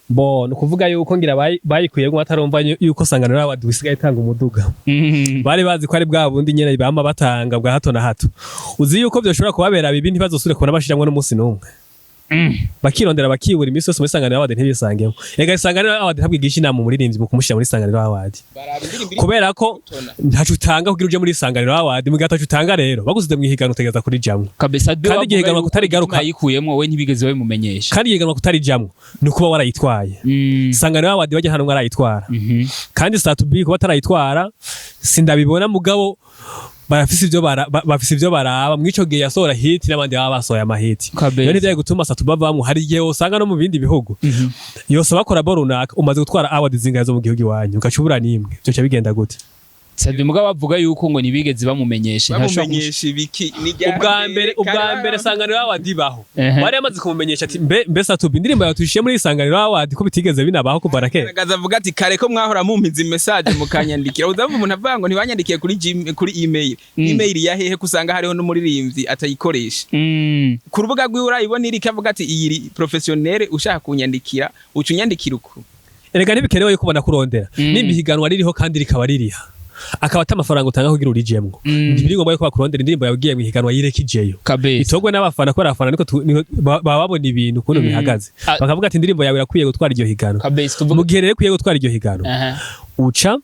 Bo ni ukuvuga yuko ngira bayikuyemo batarumva yuko Sanganiro Award isigaye itanga umuduga. Bari bazi ko ari bwa bundi nyene bama batanga bwa hato na hato. Uzi yuko vyoshobora kubabera bibi, ntibazosubire kubona bashiramwo n'umunsi n'umwe, bakirondera bakibura iminsi yose muri Sanganiro Award ntibisangemo. Ega Isanganiro Award ntabwo igisha inama umuririmbyi mu kumushyira muri Isanganiro Award, kubera ko ntaco utanga kugira uje muri Isanganiro Award. Mu gihe ataco utanga rero, bagusize mu ihiganwa utegereza kurijamwo. Kabisa. Kandi igihe higanwa kutarigaruka- Yikuyemwo we ntibigeze babimumenyesha. Kandi ihiganwa kutarijamwo ni ukuba warayitwaye. Isanganiro Award bajya nta n'umwe arayitwara. Kandi Satubi kuba atarayitwara sindabibona, mugabo barafise ivyo bafise ivyo baraba. Mw'ico gihe yasohora hit n'abandi baba basohoye amahiti. Rero ntivyari gutuma Satubi avamwo. Hari igihe usanga no mu bindi bihugu yosaba collabo runaka: "Umaze gutwara award zingahe zo mu gihugu iwanyu?" Ugaca ubura n'imwe, vyoca bigenda gute? Sabye, mugabo bavuga yuko ngo ntibigeze bamumenyesha. Bamumenyesha ibiki? Ni irya Ubwa kare mbere Sanganiro Award ibaho, bari bamaze kumumenyesha ati: Mbe Satubi, indirimbo yawe tuyishiye muri Isanganiro Award," ko bitigeze binabaho kuva na kera. Garagaza avuga ati: "Kare ko mwahora mumpiza message mukanyandikira." Uzumva umuntu avuga ngo ntibanyandikiye kuri kuri email. Email ya hehe, kusanga hariho n'umuririmbyi atayikoresha? Ku rubuga rwiwe urayibona iriko avuga ati: "Iyi iri professionnel, ushaka kunyandikira uca unyandikira uku." Erega ntibikenewe yuko ubona kurondera. Nimba ihiganwa ririho kandi rikaba ririha, akaba ata amafaranga utanga kugira urijemwo, ntibiri ngombwa yuko bakurondera. Indirimbo yawe ugiye mu ihiganwa, yireke ijeyo, itogwe n'abafana, kubera abafana niko baba babona ibintu ukuntu bihagaze, bakavuga ati: "Indirimbo yawe irakwiye gutwara iryo higanwa." Kabisa, tuvuga Mu gihe rero ikwiye gutwara iryo higanwa, uca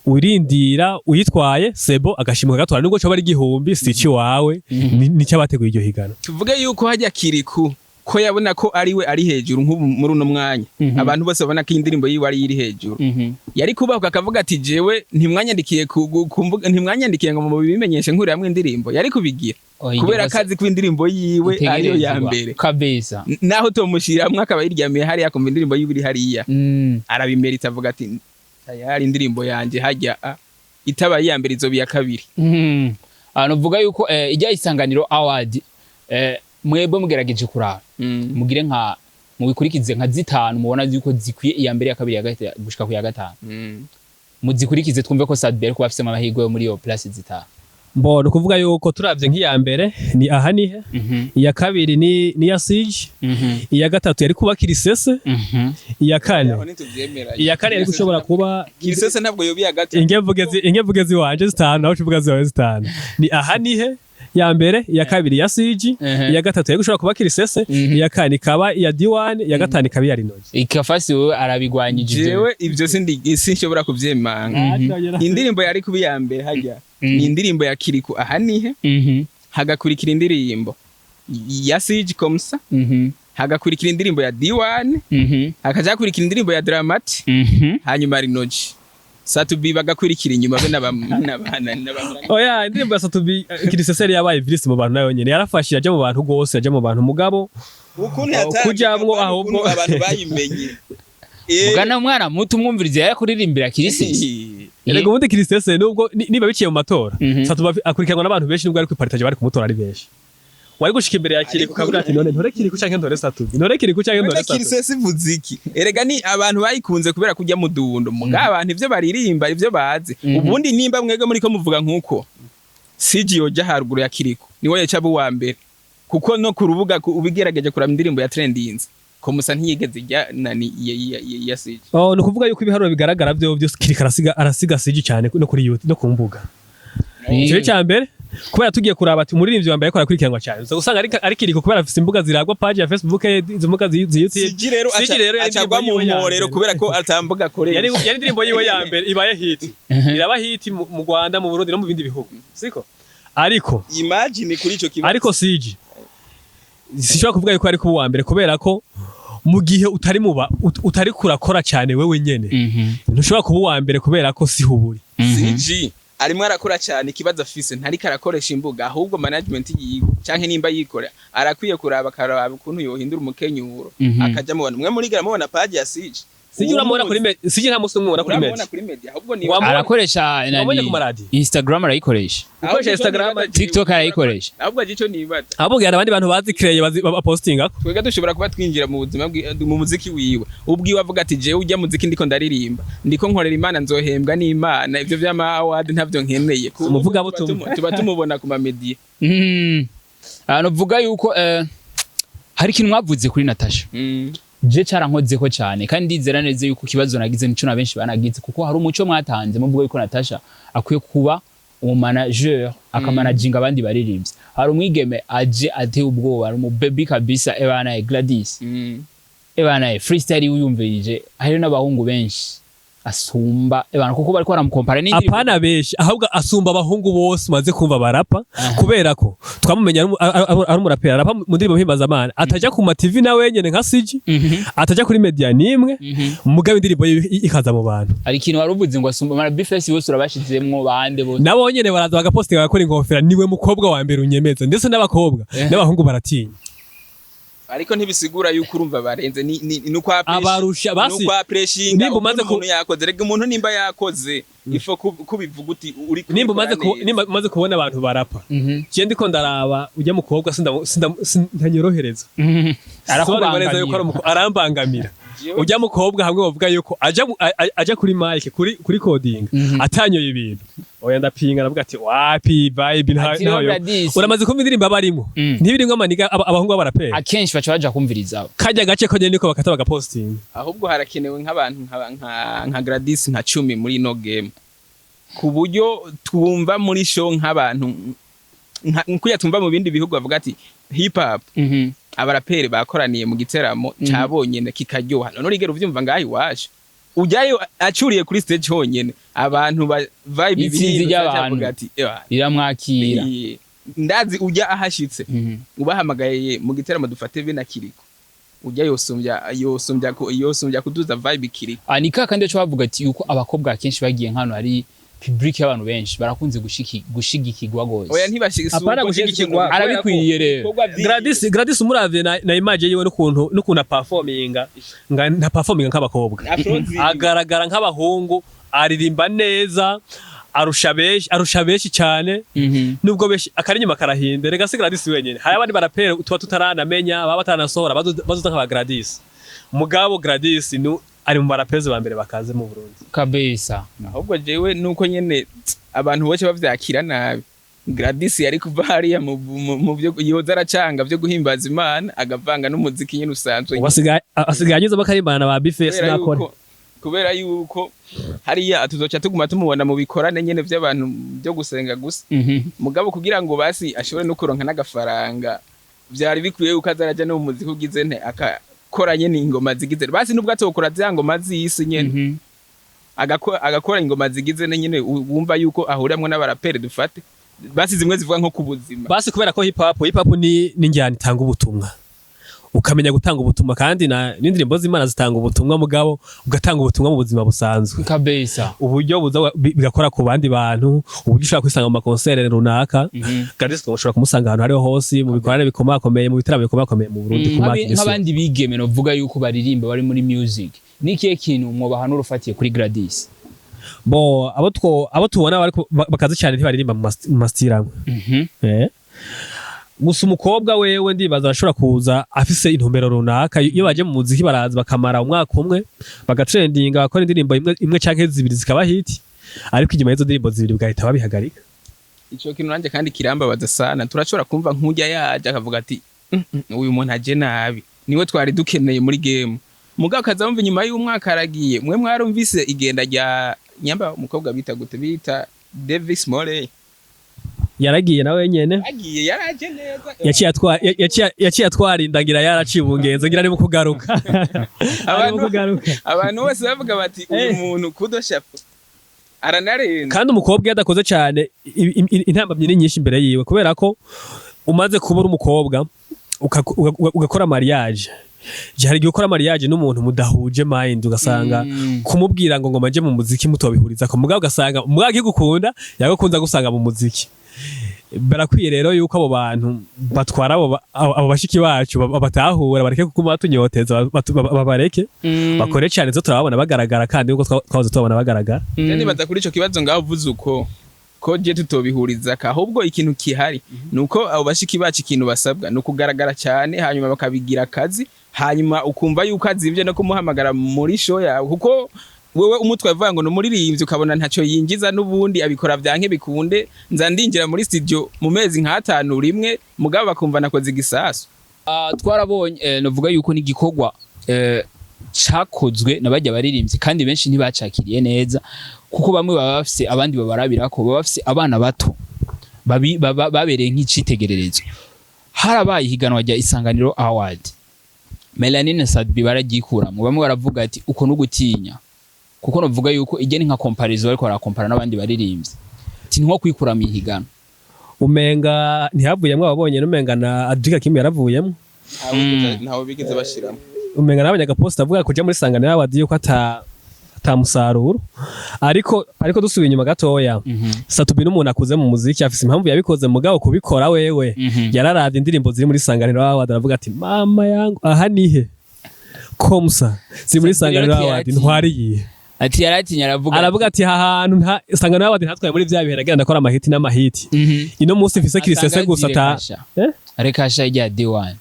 urindira uyitwaye sebo agashimwa kagatwara, nubwo coba ari 1000, si iwawe, ni cy'abateguye iryo higanwa. Tuvuge yuko hajya Kiriku Ko yabona ko ari we ari hejuru nk'ubu muri uno mwanya, abantu bose babona ko indirimbo yiwe ari iri hejuru, yari kubahwa akavuga ati: "Jewe ntimwanyandikiye ku mbuga, ntimwanyandikiye ngo mubimenyeshe nkuriramwo indirimbo." Yari kubigira Oya, kubera indirimbo ko azi ko indirimbo yiwe ariyo ya itegerezwa. mbere. Kabisa. Naho tomushiramwo akaba yiryamiye hariya, akumva indirimbo yiwe iri hariya, arabimerita, avuga ati: "Tayari indirimbo yanje hajya a itabaye iya mbere, izoba iya kabiri." Nuvuga yuko ijya Isanganiro Award, mwebwe mugerageje kuraba, mugire nka mubikurikize nka zitanu mubona yuko zikwiye, iya mbere, iya kabiri, iya gatatu gushika ku ya gatanu, muzikurikize twumve ko Sat-B ariko bafise amahirwe yo muri iyo place zitanu. Mbona ukuvuga yuko turavye nk'iya mbere ni aha nihe, iya kabiri ni iya Sije, iya gatatu yari kuba Kirisese, iya kane Aho ntituvyemera. iya kane yari gushobora kuba Kirisese ntabwo yoba iya gatatu. Ingevuge ziwanje zitanu, nawe ucuvuga ziwawe zitanu. Ni aha nihe ya mbere, iya kabiri ya Siji, iya gatatu yari gushobora kuba Kirisese, iya kane ikaba iya Diwani, iya gatanu ikaba iya Rinogi. Ikafasi wewe arabigwanyije ivyo. Jewe ivyo sindi, sinshobora kuvyemanga. Indirimbo yari kuba iya mbere hajya ni indirimbo ya Kiriku aha nihe, hagakurikira indirimbo ya Siji Komsa, hagakurikira indirimbo ya Diwani, hakaja hakurikira indirimbo ya Dramati, hanyuma Rinoji, Sat-B bagakurikira inyuma be n'aba Oya, indirimbo ya Sat-B Kirisese yari yabaye virus mu bantu, nayo nyene yarafashe yaja mu bantu gose, yaja mu bantu mugabo ukuntu Oh, yatangiye kujamwo abantu, ahubwo- ukuntu abantu bayimenye. Mugana mwana muto umwumvirize yarakuririmbira Kirisese. Erega ubundi Kirisese nubwo niba biciye mu matora, Sat-B akurikiranwa n'abantu benshi, nubwo ari kwiparitaje bari kumutora ari benshi. Wari gushika imbere ya Kiriku ukavuga ati: "None ntore Kiriku canke ntore Sat-B? Ntore Kiriku canke ntore None Sat-B?" Kirisese ivuze iki? Erega ni abantu bayikunze kubera kujya mu dundo, muga abantu ivyo baririmba ivyo bazi. Ubundi nimba mwebwe muriko muvuga nkuko Siji yoja haruguru ya Kiriko, niwe yaca aba uwa mbere, kuko no ku rubuga ubigerageje kuraba indirimbo ya trendinze Komusa ntiyigeze ijya nani ya Siji. Oh, ni ukuvuga yuko ibiharuro bigaragara byo byose Kiriko arasiga Siji cyane no kuri YouTube no ku mbuga. Ico cya mbere, kubera tugiye kuraba ati umuririmbyi wa mbere ariko arakurikiranwa cyane, uza gusanga ari Kiriko, kubera afise imbuga ziragwa, page ya Facebook, izo mbuga zi YouTube. Siji rero Siji rero yari acagwa indirimbo mu yiwe ya mporero mbere. kubera ko atambuga akoresha. Yari indirimbo yiwe ya mbere ibaye hit, iraba hit mu Rwanda, mu Burundi no mu bindi bihugu, siko? Ariko Imagine kuri ico kibazo. Ariko Siji sishobora kuvuga yuko ari kuba uwa mbere, kubera ko mu gihe utari muba utari kurakora cyane wewe nyene, ntushobora kuba uwa mbere kubera ko siho uburi. CG arimo arakora cyane, ikibazo afise ntariko arakoresha imbuga, ahubwo management yiwe canke nimba yikora arakwiye kuraba akaraba ukuntu yohindura umukenyuro, akaja mu bantu. Mwe murigera mubona page ya CG? Siji uramubona kuri Siji nta musi umwe ubona kuri Uramubona media. kuri media ahubwo ni Arakoresha Wamubonye nani, ku maradiyo? Instagram arayikoresha. Ukoresha Instagram, TikTok arayikoresha. Ahubwo aje ico nibaza, ahubwo hari abandi bantu bazi créer bazi bapostinga. Twebwe dushobora kuba twinjira mu buzima mu muziki wiwe ubwiwe, avuga ati: "Jewe ujya muziki ndiko ndaririmba, ndiko nkorera Imana, nzohembwa n'Imana, ivyo vy'ama award ntavyo nkeneye." Umuvugabutumwa. Tuba tumubona ku ma media. Nuvuga yuko hari ikintu mwavuze kuri Natasha, je carankozeko cyane, kandi ndizera neza yuko ikibazo nagize nico na benshi banagize, kuko hari umuco mwatanze muvuga yuko Natasha akwiye kuba umumanager, akamanaginga abandi baririmbyi. Hari umwigeme aje ateye ubwoba, ari umubebi kabisa, ebana Gladys, ebana freestyle wiyumvirije, hari n'abahungu benshi asumba ebana, kuko bariko baramukompara n'indirimbo. Apana benshi, ahubwo asumba abahungu bose umaze kumva barapa, kubera ko twamumenya ari umuraperi arapa mu ndirimbo mpimbazamana, ataja ku ma TV na wenyene nka Siji, ataja kuri media nimwe, mugabo indirimbo yiwe ikaza mu bantu. Hari ikintu wari uvuze ngo asumba mara Bface bose, urabashizemwo bande bose. Nabo nyene baraza bagapostinga, bagakora inkofera. Niwe mukobwa wa mbere unyemeza, ndetse n'abakobwa n'abahungu baratinya. Ariko ntibisigura yuko urumva barenze ni ukwa Abarusha basi. Ni ukwa preshinga. Nimba umaze umuntu yakoze, rega umuntu nimba yakoze ifo kubivuga uti uri Nimba umaze kubikora neza. Nimba umaze kubona abantu barapa, je ndiko ndaraba ujya mukobwa sindanyorohereza. Sobanura neza yuko ari Arakubangamira. Arambangamira. Ujya mukobwa hamwe bavuga yuko aja aja kuri mic kuri coding atanyoye ibintu, oya, ndapinga, ndavuga ati: "Wapi, vibe Ati rero ntayo." Gladys. Uramaze kumva indirimbo abarimo ntibirimwo amaniga abahungu b'abaraperi. Akenshi baca baja kumviriza abo. Kajya gace ko nyene niko bakata bagapostinga. Ahubwo harakenewe nk'abantu nka Gladys nka 10 muri ino game, ku buryo twumva muri show nk'abantu nkuya twumva mu bindi bihugu bavuga ati hip hop, abaraperi bakoraniye mu giteramo cabonyene kikaryoha. None urigera uvyumva ngaho iwacu ujyayo acuriye kuri stage honyene, abantu ba vibe Itsinzi ibihindutse, ry'abantu. acavuga ati: "Ewa, Riramwakira. iyi, Ndazi ujya ahashitse, ubahamagaye mu giteramo, dufate be na Kiriko, ujya yosumbya kuduza vibe Kiriko. Ah, ni kakandi cyo bavuga ati yuko abakobwa akenshi bagiye nk'ahantu hari public y'abantu benshi barakunze gushigikirwa gose. Oya, ntibashigikirwa. Apana gushigikirwa. Arabikwiye rero. Gladys umuravye na image yiwe n'ukuntu performinga, nga nta performinga nk'abakobwa, agaragara nk'abahungu, aririmba neza, arusha benshi cyane. Nubwo benshi akari inyuma karahinde. Rega si Gladys wenyene, hari abandi barapere tuba tutaranamenya, baba bataranasohora, bazoza nk'aba Gladys. Mugabo Gladys ari mu barapezi ba mbere bakaze mu Burundi. Kabisa. Ahubwo jewe nuko nyene abantu bose bavyakira nabi. Gladys yari kuva hariya mu byo yoza aracanga byo guhimbaza Imana, agavanga n'umuziki nyene usanzwe. Ubu asigaye anyuzamo akarimbana na ba Bface. Kubera Nakore. Kubera yuko hariya tuzoca tuguma tumubona mu bikorane nyene vy'abantu byo gusenga gusa. Mugabo kugira ngo basi ashobore no kuronka n'agafaranga, vyari bikwiye yuko azaraja no mu muziki ugize nte, akakora nyene ingoma zigize, basi nubwo atokora za ngoma z'isi nyene, agakora ingoma zigize ne nyene wumva yuko ahuramwo n'abaraperi, dufate basi zimwe zivuga nko ku buzima. Basi kubera ko hip hop ni njyana itanga ubutumwa, ukamenya gutanga ubutumwa, kandi na n'indirimbo z'Imana zitanga ubutumwa, mugabo ugatanga ubutumwa mu buzima busanzwe. Kabisa. Uburyo buza bigakora ku bandi bantu, uburyo ushobora kwisanga mu makonsere runaka. Gladys ushobora kumusanga ahantu hariho hose, mu bikorane bikomakomeye, mu bitaramo bikomakomeye mu Burundi, ku mwaka. Nk'abandi bigeme novuga yuko baririmba, bari muri music, ni ikihe kintu mwobahanura ufatiye kuri Gladys? Bo abo tubona bariko bakaze cyane ntibaririmba mu ma style amwe. Gusa umukobwa wewe ndibaza arashobora kuza afise intumbero runaka. Iyo baje mu muziki baraza bakamara umwaka umwe, bagatrendinga, bakora indirimbo imwe imwe canke zibiri zikaba hit, ariko inyuma y'izo ndirimbo zibiri bagahita babihagarika. Ico kintu nanje kandi kirambabaza sana. Turashobora kumva nk'ujya yaje akavuga ati: Uyu muntu aje nabi, niwe twari dukeneye muri game." Mugabo akaza wumva inyuma y'umwaka aragiye. Mwe mwarumvise igenda rya nyamba umukobwa bita gute, bita Davis Morey? Yaragiye nawe nyene. Agiye yaraje neza. Yaciye atwara indagira, yaraciye ubungenzo, ngira ari mu kugaruka, ari mu kugaruka. Abantu bose bavuga bati: "Uyu muntu kudoshapo aranarenze." Kandi umukobwa iyo adakoze cyane, intambamyi ni nyinshi imbere yiwe, kubera ko umaze kuba uri umukobwa ugakora mariage, hari igihe ukora mariage n'umuntu mudahuje mind, ugasanga kumubwira ngo manje mu muziki mutobihuriza ko, mugabo ugasanga mugabo akigukunda, yagukunda gusanga mu muziki. Barakwiye rero yuko abo bantu batwara abo bashiki bacu batahura, bareke kuguma batunyoteza, babareke bakore cyane, zo turababona bagaragara, kandi nkuko twahoze tubabona bagaragara. Je nibaza kuri ico kibazo ngaho uvuze uko ko je tutobihuriza, ahubwo ikintu kihari nuko abo bashiki bacu ikintu basabwa ni ukugaragara cyane, hanyuma bakabigira akazi, hanyuma ukumva yuko azimvye no kumuhamagara muri show yawe, kuko wewe umutwe avuga ngo numuririmbyi, ukabona ntaco yinjiza, n'ubundi abikora vyanke bikunde, nza ndinjira muri studio mu mezi nk'atanu rimwe, mugabo bakumva nakoze igisasu. Ah, twarabonye, novuga yuko n'igikorwa cakozwe na bajya baririmbyi, kandi benshi ntibacakiriye neza, kuko bamwe baba bafise abandi babarabirako, baba bafise abana bato babereye nk'icitegererezo. Harabaye ihiganwa rya Isanganiro Award, Melanine Sadbi baragikuramwo. Bamwe baravuga ati uko nugutinya, kuko novuga yuko ijya ni nka comparaison, bariko barakompara n'abandi baririmbyi, ati nko kwikura mu ihiganwa. Umenga ntihavuyemwo ababonye, n'umenga na Adrika Kim yaravuyemwo. Ntawe bigeze bashiramo. Umenga nabonye agaposta avuga kuja muri Sanganiro Award yuko ata musaruro, ariko dusubiye inyuma gatoya, Satubi n'umuntu akuze mu muziki, afise impamvu yabikoze, mugabo kubikora wewe yararavye indirimbo ziri muri Sanganiro Award, aravuga ati: "Mama yangu, aha nihe komsa ziri muri Satubi Sanganiro rero Award ntwariye." Ati yaratinya, aravuga. Aravuga ati: "Aha hantu nta Sanganiro Award ntatwaye muri vya bihe nagenda ndakora amahiti n'amahiti, ino munsi mfise kirisese gusa ta." Eh? Rekasha ijya D1.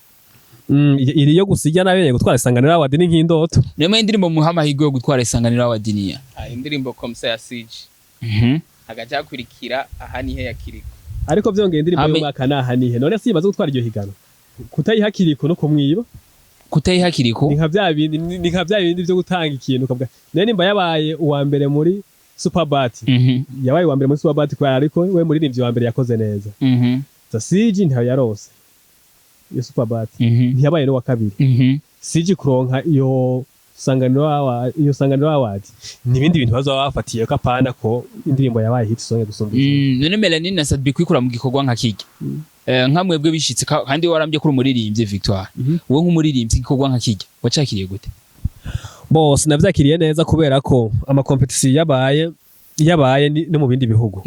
Iri yo gusa ijya nayo gutwara Isanganiro Award ni nk'indoto. Niyo mpamvu indirimbo muha amahirwe yo gutwara Isanganiro Award niya? Ah, indirimbo Komsa ya CG, hagaca hakurikira Aha Nihe ya Kiriko. Ariko vyongeye indirimbo y'umwaka naha nihe none si imaze gutwara iryo higano, kutayiha Kiriko no kumwiba. Kutayiha Kiriko. Ni nka vya bindi vyo gutanga ikintu ukavuga none nimba yabaye uwa mbere muri Superbat, yabaye uwa mbere muri Superbat kubera ariko we muririmbyi wa mbere yakoze neza. Zasiji ntayo yarose iyo Superbat, ntiyabaye n'uwa kabiri. Siji kuronka iyo Sanganiro Award, iyo Sanganiro Award ni ibindi bintu bazoba bafatiye ko, apana ko indirimbo yabaye hit song gusumba izindi. None Melanin na Sadbi kwikura mu gikorwa nka kirya, nka mwebwe bishitse kandi warambye kuri umuririmbyi Victoire, wowe nk'umuririmbyi igikorwa nka kirya wacakiriye gute? Bose navyakiriye neza, kubera ko ama compétition yabaye no mu bindi bihugu.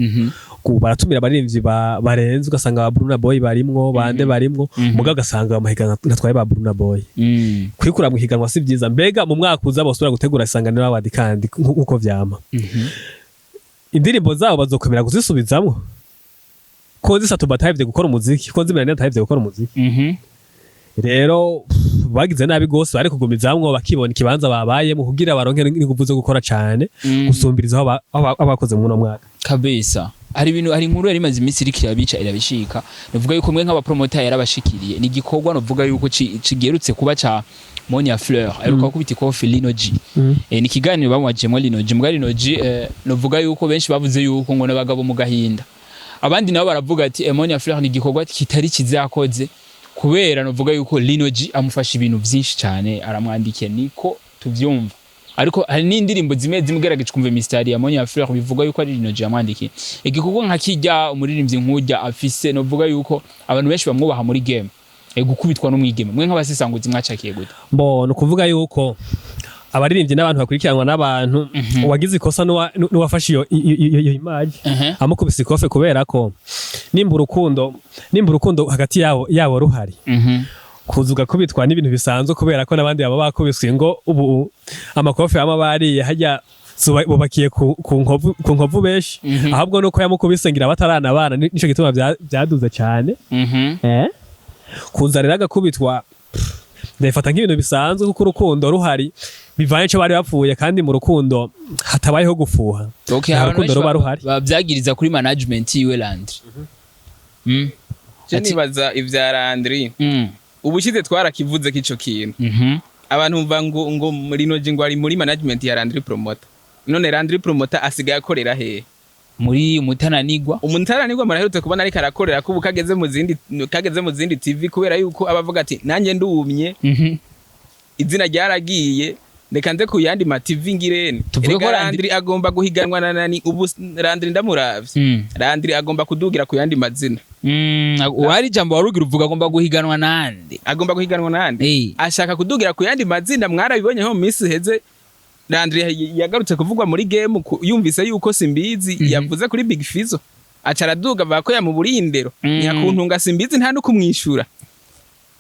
Baratumira abaririmbyi barenze, ugasanga ba Burna Boy barimwo, bande barimwo, mugabo ugasanga amahiganwa natwaye ba Burna Boy. Kwikura mu higanwa si vyiza. Mbega mu mwaka uza bosubira gutegura Isanganiro Award, kandi nkuko vyama, indirimbo zabo bazokomera kuzisubizamwo, ko zisatu batahevye gukora umuziki, ko nzi atahevye gukora umuziki? Rero bagize nabi gose, bari kugumizamwo bakibona ikibanza babayemo kugira baronke n'inguvu zo gukora cane gusumbiriza aho bakoze muri uno mwaka. Kabisa, hari ibintu, hari inkuru yari imaze iminsi iriko irabica irabishika, nuvuga yuko mwe nk'abapromota yarabashikiriye. Ni igikorwa nuvuga yuko cigerutse kuba ca Monia Fleur aheruka gukubita ikofi Lino G. Ni ikiganiro bamwajemo Lino G, mbwa Lino G, nuvuga yuko benshi bavuze yuko ngo n'abagabo mu gahinda, abandi nabo baravuga ati Monia Fleur ni igikorwa kitari kizakoze, kubera nuvuga yuko Lino G amufasha ibintu vyinshi cyane, aramwandikiye, niko tuvyumva. Ariko hari n'indirimbo zimwe zimwe ugerageje kumva mistari ya Monia Fleur, bivuga yuko ari Lino G yamwandikiye. Igikorwa nka kijya, umuririmbyi nk'ujya afise novuga yuko abantu benshi bamwubaha muri game, gukubitwa n'umwigeme, mwe nk'abasesanguzi mwacakiye gute? Bo ni ukuvuga yuko abaririmbyi n'abantu bakurikiranwa n'abantu. Uwagize ikosa n'uwafashe iyo image amukubise ikofe, kubera ko nimba urukundo hagati yabo ruhari, kuza ugakubitwa n'ibintu bisanzwe, kubera ko n'abandi baba bakubiswe, ngo ubu amakofe baba bariye hajya bubakiye ku nkovu benshi. Ahubwo nuko yamukubise ngira bataranabana, nico gituma vyaduze cane. Kuza rero agakubitwa, ndabifata nk'ibintu bisanzwe, kuko urukundo ruhari bivanye ico bari bapfuye, kandi mu rukundo hatabayeho gufuha, nta abantu rukundo benshi ruba ruhari. Bavyagiriza kuri management yiwe Landry. Je nibaza ivya Landry, ubushize twarakivuze k'ico kintu. Abantu bumva ngo Lino G ngo ari muri management ya Landry Promoter. None Landry Promoter asigaye akorera hehe? Muri Umutananigwa. Umutananigwa muraherutse kubona ariko arakorera ko ubu kageze mu zindi TV, kubera yuko aba avuga ati nanjye ndumye, izina ryaragiye, reka nze ku yandi ma TV ngirene. Tuvuge ko Erega Landry agomba guhiganwa na nani? Ubu Landry ndamuravye, Landry agomba kudugira ku yandi mazina. Wari ijambo warugira uvuga agomba guhiganwa nande? Agomba guhiganwa nande? Ashaka kudugira ku yandi mazina. Mwarabibonye ho mu minsi iheze, Landry yagarutse kuvugwa muri game yumvise yuko Simbizi yavuze kuri Big Fizzo, aca araduga avuga ko yamuburindero. Nyakuntunga Simbizi nta no kumwishura,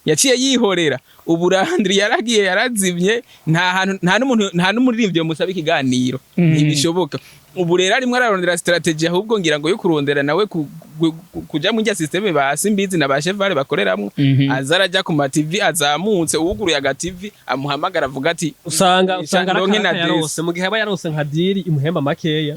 yaciye yihorera. Ubu Landry yaragiye yarazimye, nta hantu, nta n'umuntu, nta n'umuririmbyi yomusaba ikiganiro. Ntibishoboka. Ubu rero arimwo ararondera strategy, ahubwo ngira ngo yo kurondera nawe kuja mu rya système ba Simbizi na ba Chevale bakoreramwo, aza araja ku ma TV azamutse, uwuguruye aga TV amuhamagara avuga ati usanga ndonke na n'akaraka yarose mu gihe aba yarose nka deal imuhemba makeya,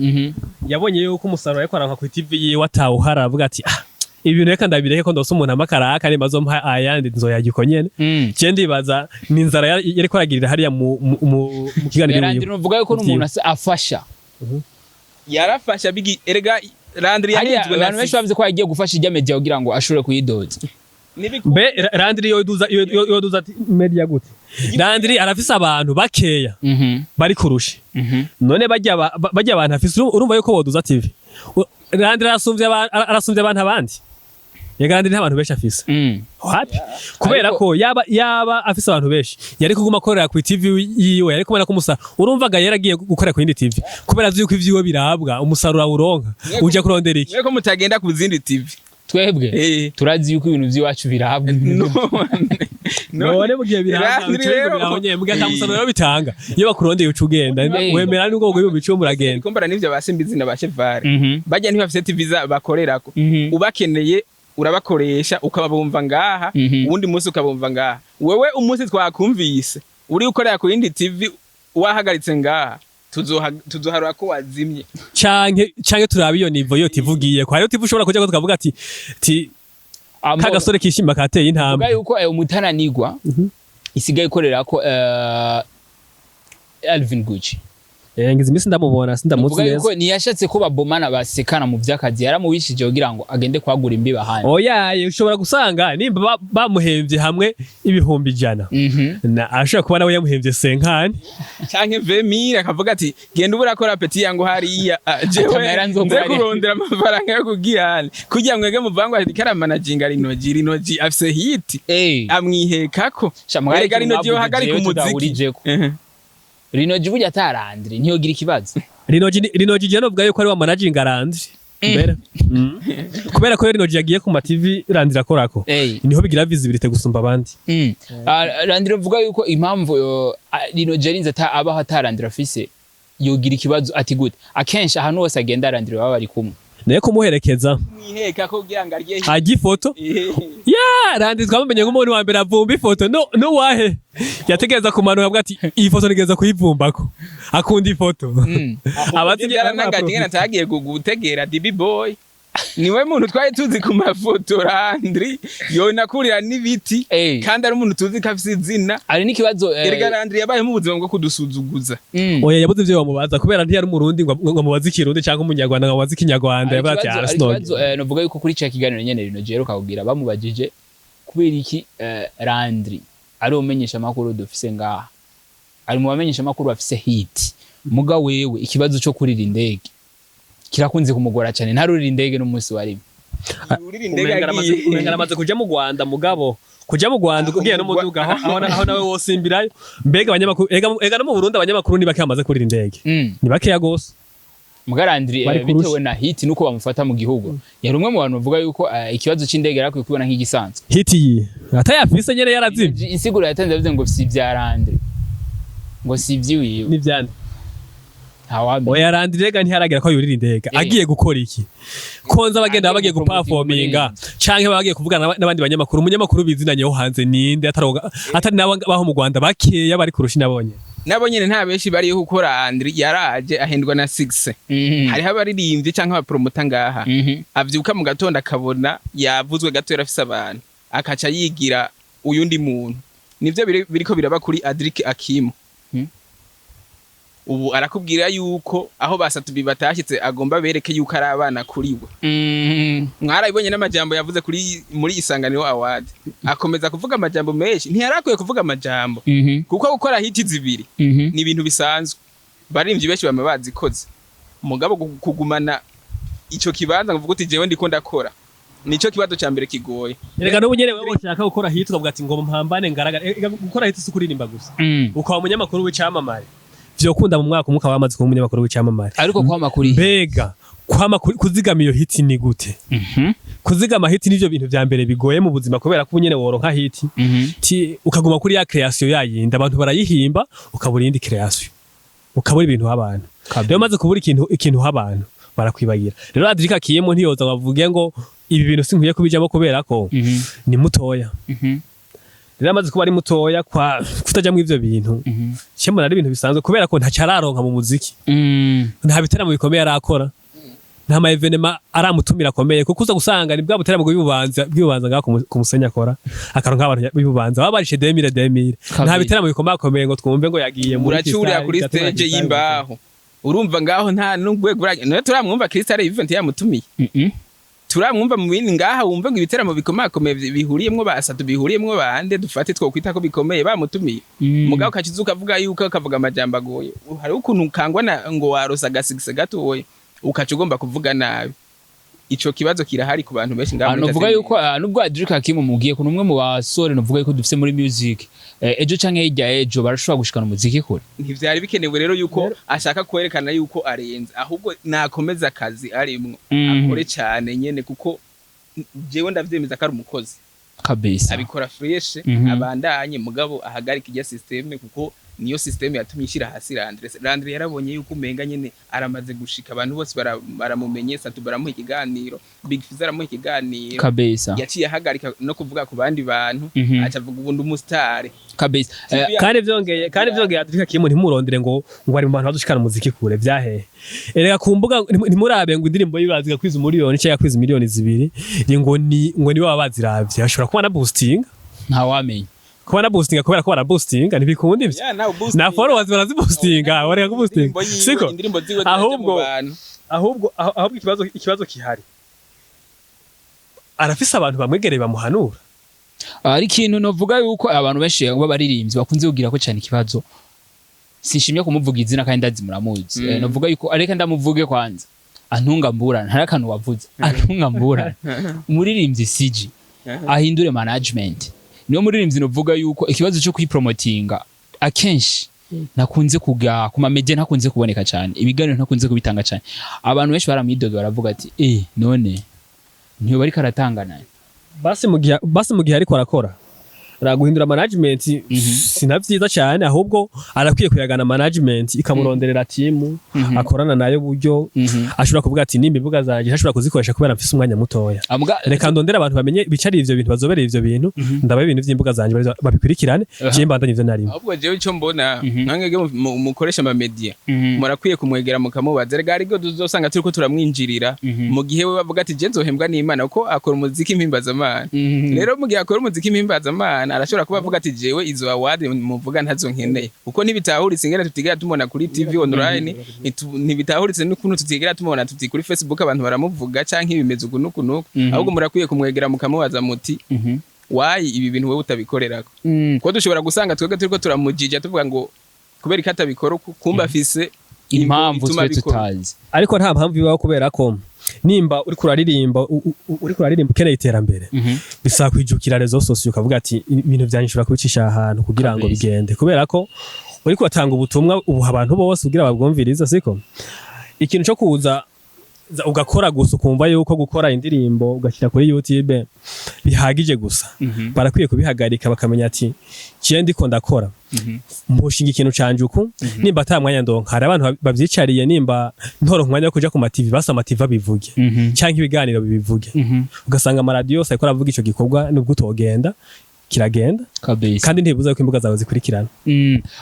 yabonye yuko umusaruro ariko aranka ku TV yiwe atawuhara, aravuga ati ah, ibi bintu reka ndabireke, ko ndose umuntu amakaraka nimba azompa ayandi nzoyarya uko nyene. Je ndibaza ni inzara yariko aragirira hariya mu kiganiro Landry wiwe. nuvuga yuko n'umuntu afasha. Yarafasha bigi erega Landry Hariya yarinzwe na abantu benshi bavuze ko yagiye gufasha ijya media kugira ngo ashobore kuyidoza. Mbe Landry yoduza media gute? Landry arafise abantu bakeya bari kurusha. None barya abantu afise, urumva yuko boduza TV? Landry arasumvye abantu abandi. Yega Landry nta bantu benshi afise. Wapi, kubera ko yaba afise abantu benshi, yari kuguma akorera ku TV yiwe, yari kubona ko umusa urumvaga yaragiye gukorera ku yindi TV, kubera azi yuko ivyiwe birabwa, umusaruro awuronka, uja kurondera iki? Mwe ko mutagenda ku zindi TV? Twebwe turazi yuko ibintu by'iwacu birabwa. None mu gihe birabwa, Landry bicaye ngo rero birahonye, mu gihe ata musaruro rero bitanga, iyo bakurondeye uca ugenda, wemera n'ubwo 10,000 muragenda. Kumbara n'ivyo ba Simbizi na ba Chevale, bajya ntibafise TV bakorerako. Ubakeneye urabakoresha, ukabumva ngaha, uwundi munsi ukabumva ngaha. Wewe umunsi twakumvise uri ukorera ku yindi TV wahagaritse ngaha, tuzoharura ko wazimye. Canke turaba iyo niveau yo TV ugiye ko hariyo TV ushobora kuja ko tukavuga ati ti kagasore kishima kateye Vuga intambwe. yuko Umutananigwa isigaye ikorera ko Alvin Gucci. Ngize iminsi ndamubona, sindamuzi Uvuga neza. yuko ntiyashatse ko babomana basekana mu vy'akazi, yaramubishije kugira ngo agende kwagura imbibe ahandi. Oya, ushobora gusanga nimba bamuhemvye hamwe 100,000, na ashobora kuba nawe yamuhemvye 50. Canke 20 000, akavuga ati: "Genda uba urakora petit yangu hariya. Ah, jewe Atamera nze kurondera amafaranga yo kugira kugira mwege muvangwa." Ati karamanaginga Lino-G, Lino-G afise hit, amwihekako. Sha, mugabo Erega ikintu Lino-G yohagarika mwavuze jewe umuziki. tudahurijeko. Lino-G burya ata Landry ntiyogira ikibazo. Lino-G je novuga yuko ari wa managing Landry mbere. Kubera ko iyo Lino-G yagiye ku ma TV, Landry akorako, niho bigira visibility gusumba abandi. Ah, Landry avuga yuko impamvu Lino-G arinze abaho ata Landry afise yogira ikibazo, ati gute? Akenshi ahantu hose agenda Landry baba bari kumwe. Naye kumuherekeza, Mwiheka ko kugira ngo arye. Ajya ifoto ya Landry, twamumenye nk'umuntu wa mbere avumba ifoto. No nuwahe yategereza kumanuka avuga ati: "Iyi foto nigeza kuyivumbako." Akunda ifoto. Abazi byaranangaje ingene atagiye gutegera DB Boy, niwe muntu twari tuzi ku mafoto. Landry yonakurira n'ibiti, kandi ari umuntu tuzi ko afise izina. Hari n'ikibazo. Erega Landry yabayeho mu buzima bwo kudusuzuguza. Oya, yabuze ivyo bamubaza kubera ntiyari umurundi ngo amubaze ikirundi, cyangwa umunyarwanda ngo amubaze ikinyarwanda. Hari Yavuze ati: ikibazo, "Ah, hari sinoge." ikibazo, novuga yuko kuri ca kiganiro nyene Lino-G aheruka kugira, bamubajije kubera iki Landry ari umenyesha makuru dufise ngaha, ari mu bamenyesha makuru bafise hit, muga wewe ikibazo cyo kurira indege kirakunze kumugora cyane, ntarurira indege n'umunsi warimo. Yurira indege agiye. Umenga aramaze kuja mu Rwanda, mugabo kuja mu Rwanda ugiye n'umuduga, aho nawe wosimbirayo. Mbega abanyamakuru, ega no mu Burundi abanyamakuru ni bake bamaze kurira indege. Ni bakeya gose. Muga Landry Bari kurusha. bitewe na hit nuko bamufata mu gihugu, yari umwe mu bantu bavuga yuko ikibazo c'indege yarakwiye kubona nk'igisanzwe. Hit yi atayafise nyene yarazimye. Insiguro yatanze yavuze ngo si ibya Landry, ngo si ivy'iwiwe. N'ivyande? Ntawamenya. Oya, Landry rega ntiharagera ko yurira indege. Agiye gukora iki? Konza bagenda Agiye bagiye gupromotinga. guperforminga canke bagiye kuvugana n'abandi banyamakuru. Umunyamakuru bizinanye wo hanze ninde ataroga atari nabo baho mu Rwanda bakeya bari kurusha nabonye? Nabo nyene nta benshi bariho, kuko Landry yaraje ahendwa na 6. Hariho abaririmbyi canke abapromota ngaha, avyuka mu gatondo akabona yavuzwe gato, yarafise abantu, akaca yigira uyundi muntu. Nivyo biriko biraba kuri Adric Akimu. Ubu arakubwira yuko aho basatubi batashyitse agomba bereke yuko ari abana kuri we. Mwarabibonye n'amajambo yavuze kuri muri Isanganiro Award, akomeza kuvuga amajambo menshi ntiyarakwiye kuvuga amajambo, kuko gukora hit zibiri ni ibintu bisanzwe, baririmbyi benshi bama bazikoze. Mugabo kugumana ico kibanza ngo uvuge uti: "Jewe ndiko ndakora", nico kibazo ca mbere kigoye. Erega n'ubu nyene wewe ushaka gukora hit ukavuga ati ngo mpambane ngaragara. Erega gukora hit si kuririmba gusa. Ukaba umunyamakuru w'icamamare, vyokunda mu mwaka umwe ukaba wamaze kuba umunyamakuru w'icamamare. Ariko kwama kuri Mbega kwama kuzigama iyo hit ni gute? Kuzigama hit nivyo bintu vya mbere bigoye mu buzima, kubera ko nyene woronka hit, ukaguma kuri ya creation yayindi abantu barayihimba, ukabura iyindi creation, ukabura ibintu abantu. Rero maze kubura ikintu abantu barakwibagira. Rero Adrika akiyemo ntiyoza ngo avuge ngo ibi bintu sinkwiye kubijamo kubera ko ni mutoya. Rero amaze kuba ari mutoya, kwa kutajya mu ivyo bintu cyemura ari ibintu bisanzwe, kubera ko ntacyo araronka mu muziki. Nta biteramo bikomeye arakora, nta ma événements aramutumira akomeye, kuko uza gusanga ni bwa buteramo bw'ibubanza ngaho ku Musenyi akora, akaronka abantu b'ibubanza baba barishe 2000 2000. Nta biteramo bikomeye akomeye ngo twumve ngo yagiye muri Uracurira kuri Crystal, stage y'imbaho, urumva ngaho nta n'urwego none turamwumva Crystal Event yamutumiye? Turamwumva mu bindi ngaha wumve ngo ibiteramo bikomakomeye bihuriyemwo basatu, bihuriyemwo bande, dufate twokwita ko bikomeye, bamutumiye? Mugabo ukaciza ukavuga yuko ukavuga amajambo agoye. Hariho ukuntu ukangwa na ngo warosa agasigise gatoya, ukaca ugomba kuvuga nabi. Ico kibazo kirahari ku bantu benshi ngaha Ah, muri novuga Tanzania. yuko nubwo Adric Hakim mugiye ko numwe mu basore novuga yuko dufise muri music, ejo canke hirya ejo barashobora gushikana umuziki kure. Ntivyari bikenewe rero yuko ashaka kwerekana yuko arenze, ahubwo nakomeza akazi arimwo, akore cyane nyene, kuko jewe ndavyemeza ko ari umukozi. Abikora fresh. Abandanye, mugabo ahagarika irya système, kuko niyo système yatumye ishyira hasi Landry. Landry yarabonye yuko umenga nyene aramaze gushika, abantu bose baramumenye, Satu baramuha ikiganiro, Big Fizz aramuha ikiganiro. Yaciye ahagarika no kuvuga ku bandi bantu, aca avuga ubundi umusitari. Kandi vyongeye Adrika Kimu ntimurondere ngo ari mu bantu badushikana umuziki kure vyahehe. Erega ku mbuga ntimurabe ngo indirimbo yibazi gakwiza umuriyoni cyangwa yakwiza 2 miliyoni, ni ngo ni ngo ni baba baziravye, ashobora kuba na boosting. Ntawamenya. Kuba na boostinga kubera ko baraboostinga, ntibikunda ivyo. Ya, nawe boosting. Na followers baraziboostinga, bareka kuboostinga. Indirimbo yiwe, Siko indirimbo ziwe ziraja mu bantu. Ahubwo ikibazo kihari, arafise abantu bamwegereye bamuhanura. Ari ikintu novuga yuko abantu benshi b'abaririmbyi bakunze kugira ko cyane ikibazo. Sinshimye kumuvuga izina kandi ndazi muramuzi. Novuga yuko areka ndamuvuge kwanza, antunga mburana, hari akantu wavuze, antunga mburana. Umuririmbyi CG ahindure management. Niyo muririmbyi novuga yuko ikibazo cyo kwipromotinga akenshi nakunze kuga ku ma media, ntakunze kuboneka cyane, ibiganiro ntakunze kubitanga cyane. Abantu benshi baramwidoga, baravuga ati: "Eh, none ntiyo bariko aratangana?" Basi mu gihe ariko arakora, guhindura management sina vyiza cyane, ahubwo arakwiye kuyagana management ikamuronderera team akorana nayo, buryo ashobora kuvuga ati: "Nimba imbuga zanjye ntashobora kuzikoresha kubera mfise umwanya mutoya, reka ndondere abantu bamenye bicariye ivyo bintu, bazobereye ivyo bintu, ndabaye ibintu vy'imbuga zanje babikurikirane, je mbandanye ivyo narimo." Ahubwo jewe ico mbona, namwebwe mukoresha ama media, murakwiye kumwegera mukamubaza. Rega ariko tuzosanga turiko turamwinjirira mu gihe we bavuga ati: "Je nzohembwa n'Imana", kuko akora umuziki mpimbazamana. Rero mu gihe akora umuziki mpimbazamana, arashobora kuba avuga ati: "Jewe izo award muvuga ntazo nkeneye", kuko ntibitahuritse ingene tutigera tumubona kuri TV online, ntibitahuritse n'ukuntu tutigera tumubona tuti kuri Facebook abantu baramuvuga canke ibimeze uku n'uku n'uku. Ahubwo murakwiye kumwegera mukamubaza muti: "Why ibi bintu wewe utabikorerako?" Kuko dushobora gusanga twebwe turiko turamujija, tuvuga ngo kubera ko atabikora uku, kumba afise impamvu ituma twe abikora. tutazi. Ariko nta mpamvu ibaho, kubera ko nimba uriko uraririmba, uriko uraririmba ukeneye iterambere, bisaba kwijukira réseaux sociaux, ukavuga ati: "Ibintu vyanje nshobora kubicisha ahantu kugira ngo bigende", kubera ko uriko uratanga ubutumwa ubuha abantu bose kugira babwumvirize. Siko ikintu co kuza ugakora gusa, ukumva yuko gukora indirimbo ugashyira kuri YouTube bihagije gusa. Barakwiye kubihagarika, bakamenya ati: "Jewe ndiko ndakora, mpushinga ikintu canje uku, nimba ata mwanya ndonka, hari abantu bavyicariye, nimba ntoronka umwanya wo kuja ku ma TV, basi ama TV abivuge canke ibiganiro bibivuge." Ugasanga amaradiyo yose ariko aravuga ico gikorwa, nubwo utogenda kiragenda. Kandi ntibibuza ko imbuga zawe zikurikirana.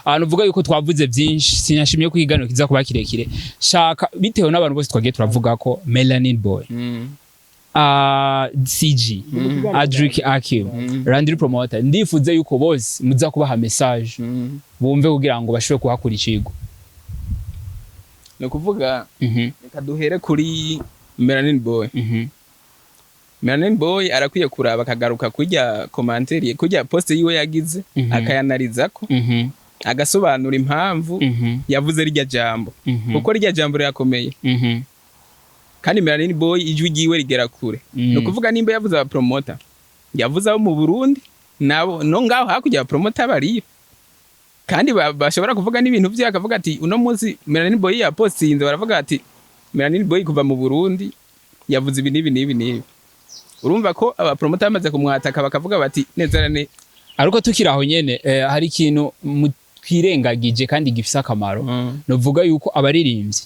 Ahantu uvuga yuko twavuze byinshi, sinashimye ko ikiganiro kiza kuba kirekire. Shaka bitewe n'abantu bose twagiye turavuga ko Melanin Boy, CG, Adric Akim, Landry Promoter, ndifuze yuko bose muza kubaha message bumve kugira ngo bashobore kuhakura icigwa. Ni ukuvuga, reka duhere kuri Melanin Boy. Melanin Boy arakwiye kuraba, akagaruka kurya commentaire, kurya post yiwe yagize, akayanalizako, agasobanura impamvu yavuze rirya jambo, kuko rirya jambo rirakomeye. Kandi Melanin Boy ijwi ryiwe rigera kure. Ni ukuvuga, nimba yavuze aba promoter, yavuze abo mu Burundi nabo no ngaho hakurya aba promoter bariyo, kandi bashobora kuvuga n'ibintu vye, akavuga ati uno munsi Melanin Boy yapostinze, baravuga ati: "Melanin Boy kuva mu Burundi yavuze ibi n'ibi n'ibi n'ibi." Urumva ko aba promoter bamaze kumwataka, bakavuga bati neza na Ariko tukiri aho nyene, hari ikintu twirengagije kandi gifise akamaro. Novuga yuko abaririmbyi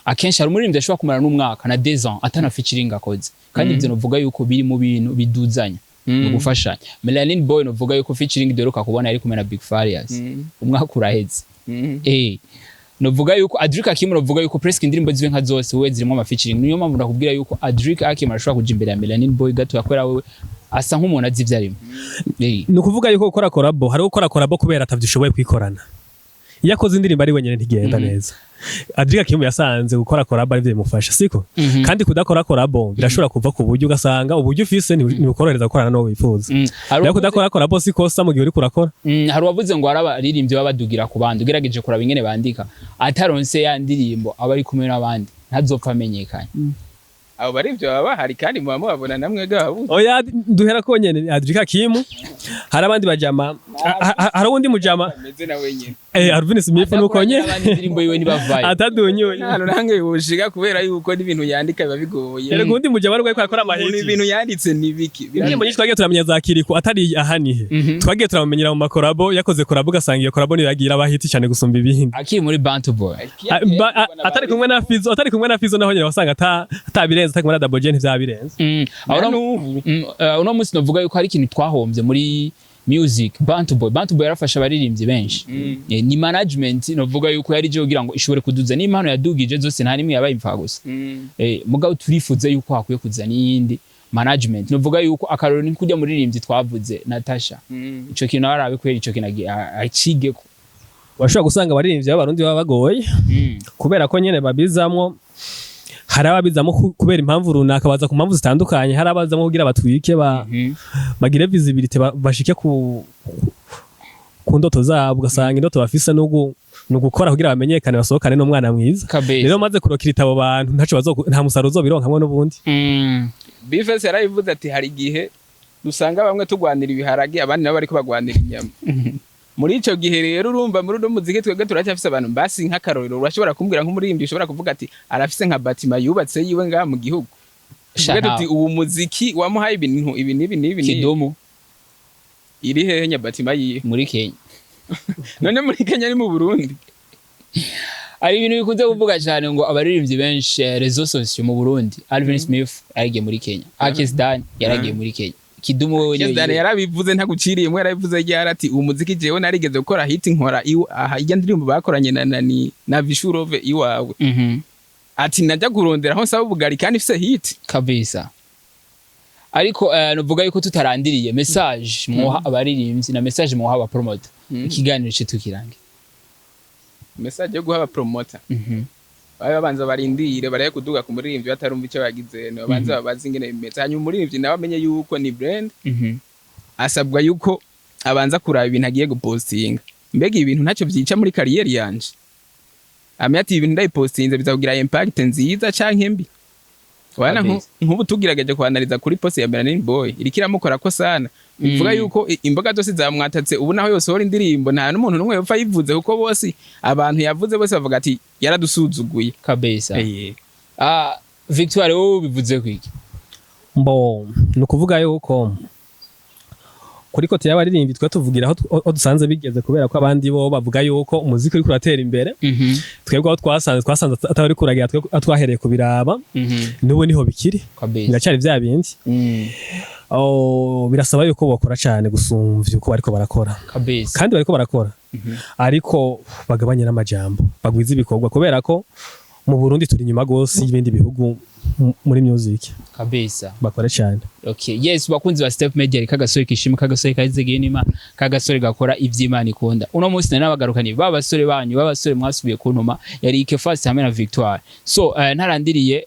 akenshi, hari umuririmbyi ashobora kumara n'umwaka na 2 ans atana featuring akoze, kandi ivyo novuga yuko biri mu bintu biduzanya mu gufashanya. Melanin Boy, novuga yuko featuring duheruka kubona yari kumwe na Big Farious, umwaka uraheze. Novuga yuko Adric Akim, novuga yuko presque indirimbo ziwe nka zose we zirimo ama featuring. Niyo mpamvu ndakubwira yuko Adric Akim arashobora kuja imbere ya Melanin Boy gato, kubera wewe asa nk'umuntu azi ivyo arimo. Ni ukuvuga yuko gukora collabo, hari gukora collabo kubera atavyishoboye kwikorana. Iyo akoze indirimbo ari wenyine ntigenda neza. Adric Akim yasanze gukora collabo arivyo bimufasha, siko? Kandi kudakora collabo birashobora kuva ku buryo, ugasanga uburyo ufise ntibukorohereza gukorana n'uwo wifuza. Hari Rero kudakora collabo si kosa mu gihe uriko urakora. Hari uwavuze ngo hari abaririmbyi baba badugira ku bandi. Ugerageje kuraba ingene bandika, ataronse ya ndirimbo aba ari kumwe n'abandi, ntazopfa amenyekanye. Abo barivyo baba bahari, kandi muba mubabona namwe gabu. Oya, duhera ko nyene Adric Akim, hari abandi bajama, hari uwundi mujama. Ameze na wenyine. Alvin Smith nuko nyene. Abandi indirimbo yiwe ntibavayo. Atadunyuye. Nta hantu nange yoshika, kubera yuko n'ibintu yandika biba bigoye. Erega uwundi mujama ariko arakora Umuntu amahiti. ibintu yanditse ni biki? Indirimbo nyinshi twagiye turamenya za Kiriko atari ahanihe, twagiye turamumenyera mu ma collabo yakoze. Collabo ugasanga iyo collabo niyo yagira abahiti cyane gusumba ibindi. Akiri muri Bantu Boy. Atari kumwe na Fizo, atari kumwe na Fizo naho nyene wasanga atabirenze, atari kumwe na Double J ntivyabirenze. Aho n'ubu. Uno munsi novuga yuko hari ikintu twahombye muri music. Bantu Boy, Bantu Boy yarafasha abaririmbyi benshi. Ni management novuga yuko yari ije kugira ngo ishobore kuduza n'impano yadugije zose, nta nimwe yabaye imfa gusa. Mugabo turifuza yuko hakwiye kuza n'iyindi. Management, nuvuga yuko akarorero ni kujya muririmbyi twavuze Natasha. Ico kintu nawe arabe kwera, ico kintu acigeko. Washobora gusanga abaririmbyi b'Abarundi baba bagoye, kubera ko nyene babizamwo, hari ababizamo kubera impamvu runaka, baza ku mpamvu zitandukanye. Hari abazamo kugira batwike, bagire visibility, bashike ku ndoto zabo. Ugasanga indoto bafise ni ugukora kugira bamenyekane, basohokane n'umwana mwiza. Rero maze kurokirita abo bantu, ntaco nta musaruro uzobironkamwo n'ubundi. B-Face yarabivuze ati hari igihe dusanga bamwe tugwanira ibiharage, abandi nabo bariko bagwanira inyama. Muri ico gihe rero, urumva muri uno muziki twebwe turacyafise abantu basi. Nk'akarorero, urashobora kumbwira nk'umuririmbyi ushobora kuvuga ati arafise nka batima yubatse yiwe ngaha mu gihugu? Sha, Tuvuge tuti ntawe. ubu muziki wamuhaye ibintu ibi n'ibi n'ibi n'ibi. Kidumu. Iri hehe nyabatima yiwe? Muri Kenya. None muri Kenya ni mu Burundi? Hari ibintu bikunze kuvuga cyane ngo abaririmbyi benshi, réseaux sociaux mu Burundi, Alvin Smith yaragiye muri Kenya, Akes Dan yaragiye muri Kenya, Kidumu wewe niwe. Dani yarabivuze, ntaguciriyemo, yarabivuze ryari ati uwo muziki jewe narigeze gukora hit, nkora iwe aha ijya ndirimbo bakoranye na Vishurove iwawe. Ati najya kurondera aho nsaba ubugari kandi ifise hit. Kabisa. Ariko nuvuga yuko tutarandiriye message muha abaririmbyi na message muha aba promoter, ikiganiro cyo tukirange. Message yo guha aba promoter: babe babanza barindire, barebe kuduga ku muririmbyi batarumva icyo bagize, babanze babaze ingene bimeze. Hanyuma umuririmbyi nawe amenye yuko ni brand, asabwa yuko abanza kuraba ibintu agiye gupostinga: mbega ibi bintu ntacyo byica muri carrière yanje? Amenye ati ibintu ndayipostinze bizakugira impact nziza canke mbi. Wana nk'ubu tugerageje kwanaliza kuri post ya Melanin Boy, iriko iramukora ko sana, bivuga yuko imboga zose zamwatatse. Ubu naho yosohora indirimbo, nta n'umuntu n'umwe yopfa yivuze, kuko bose abantu yavuze bose bavuga ati yaradusuzuguye. Ah, Victoire, wowe bivuze kwiki? Mbo ni ukuvuga yuko kuri côté y'abaririmbyi twe tuvugira aho dusanze bigeze, kubera ko abandi bo bavuga yuko umuziki uriko uratera imbere. Twebwe aho twasanze atari kuragira, twe twahereye kubiraba, n'ubu niho bikiri. Biracyari vya bindi. Oh, birasaba yuko bokora cyane gusumvya uko bariko barakora. Kandi bariko barakora, ariko bagabanye n'amajambo, bagwize ibikorwa, kubera ko mu Burundi turi inyuma gose y'ibindi bihugu muri music. Bakore cyane. Okay, yes, bakunzi ba Step Media, reka kagasore kishima, kagasore kazigiye n'Imana, kagasore gakora ivy'Imana ikunda. Uno munsi nari nabagarukaniye ba basore banyu, ba basore mwasubiye kuntuma, yari Ikefasi hamwe na Victoire. So ntarandiriye,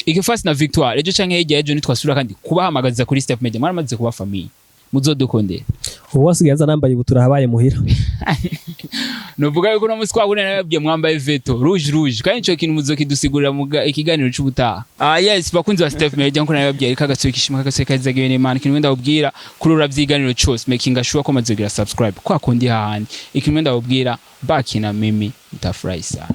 Ikefasi na Victoire, ejo canke hirya ejo nitwasubira kandi kubahamagaza kuri Step Media, mwaramaze kuba famille, muzodukondera. Ubu wasigaye aza nambaye ibutura habaye muhira. Nuvuga yuko uno munsi twahurira nababwiye mwambaye veto rouge rouge, kandi ico kintu muzokidusigurira mu ikiganiro c'ubutaha. Ah yes, bakunzi ba Step Media, nko nababwiye, reka agasore kishima, kagasore kazizagiwe n'Imana. Ikintu ndababwira kuri ura vyiganiro cose, making sure ko mazogira subscribe kwa kundi hahandi. Ikintu ndababwira, baki na mimi, mutafurahi sana.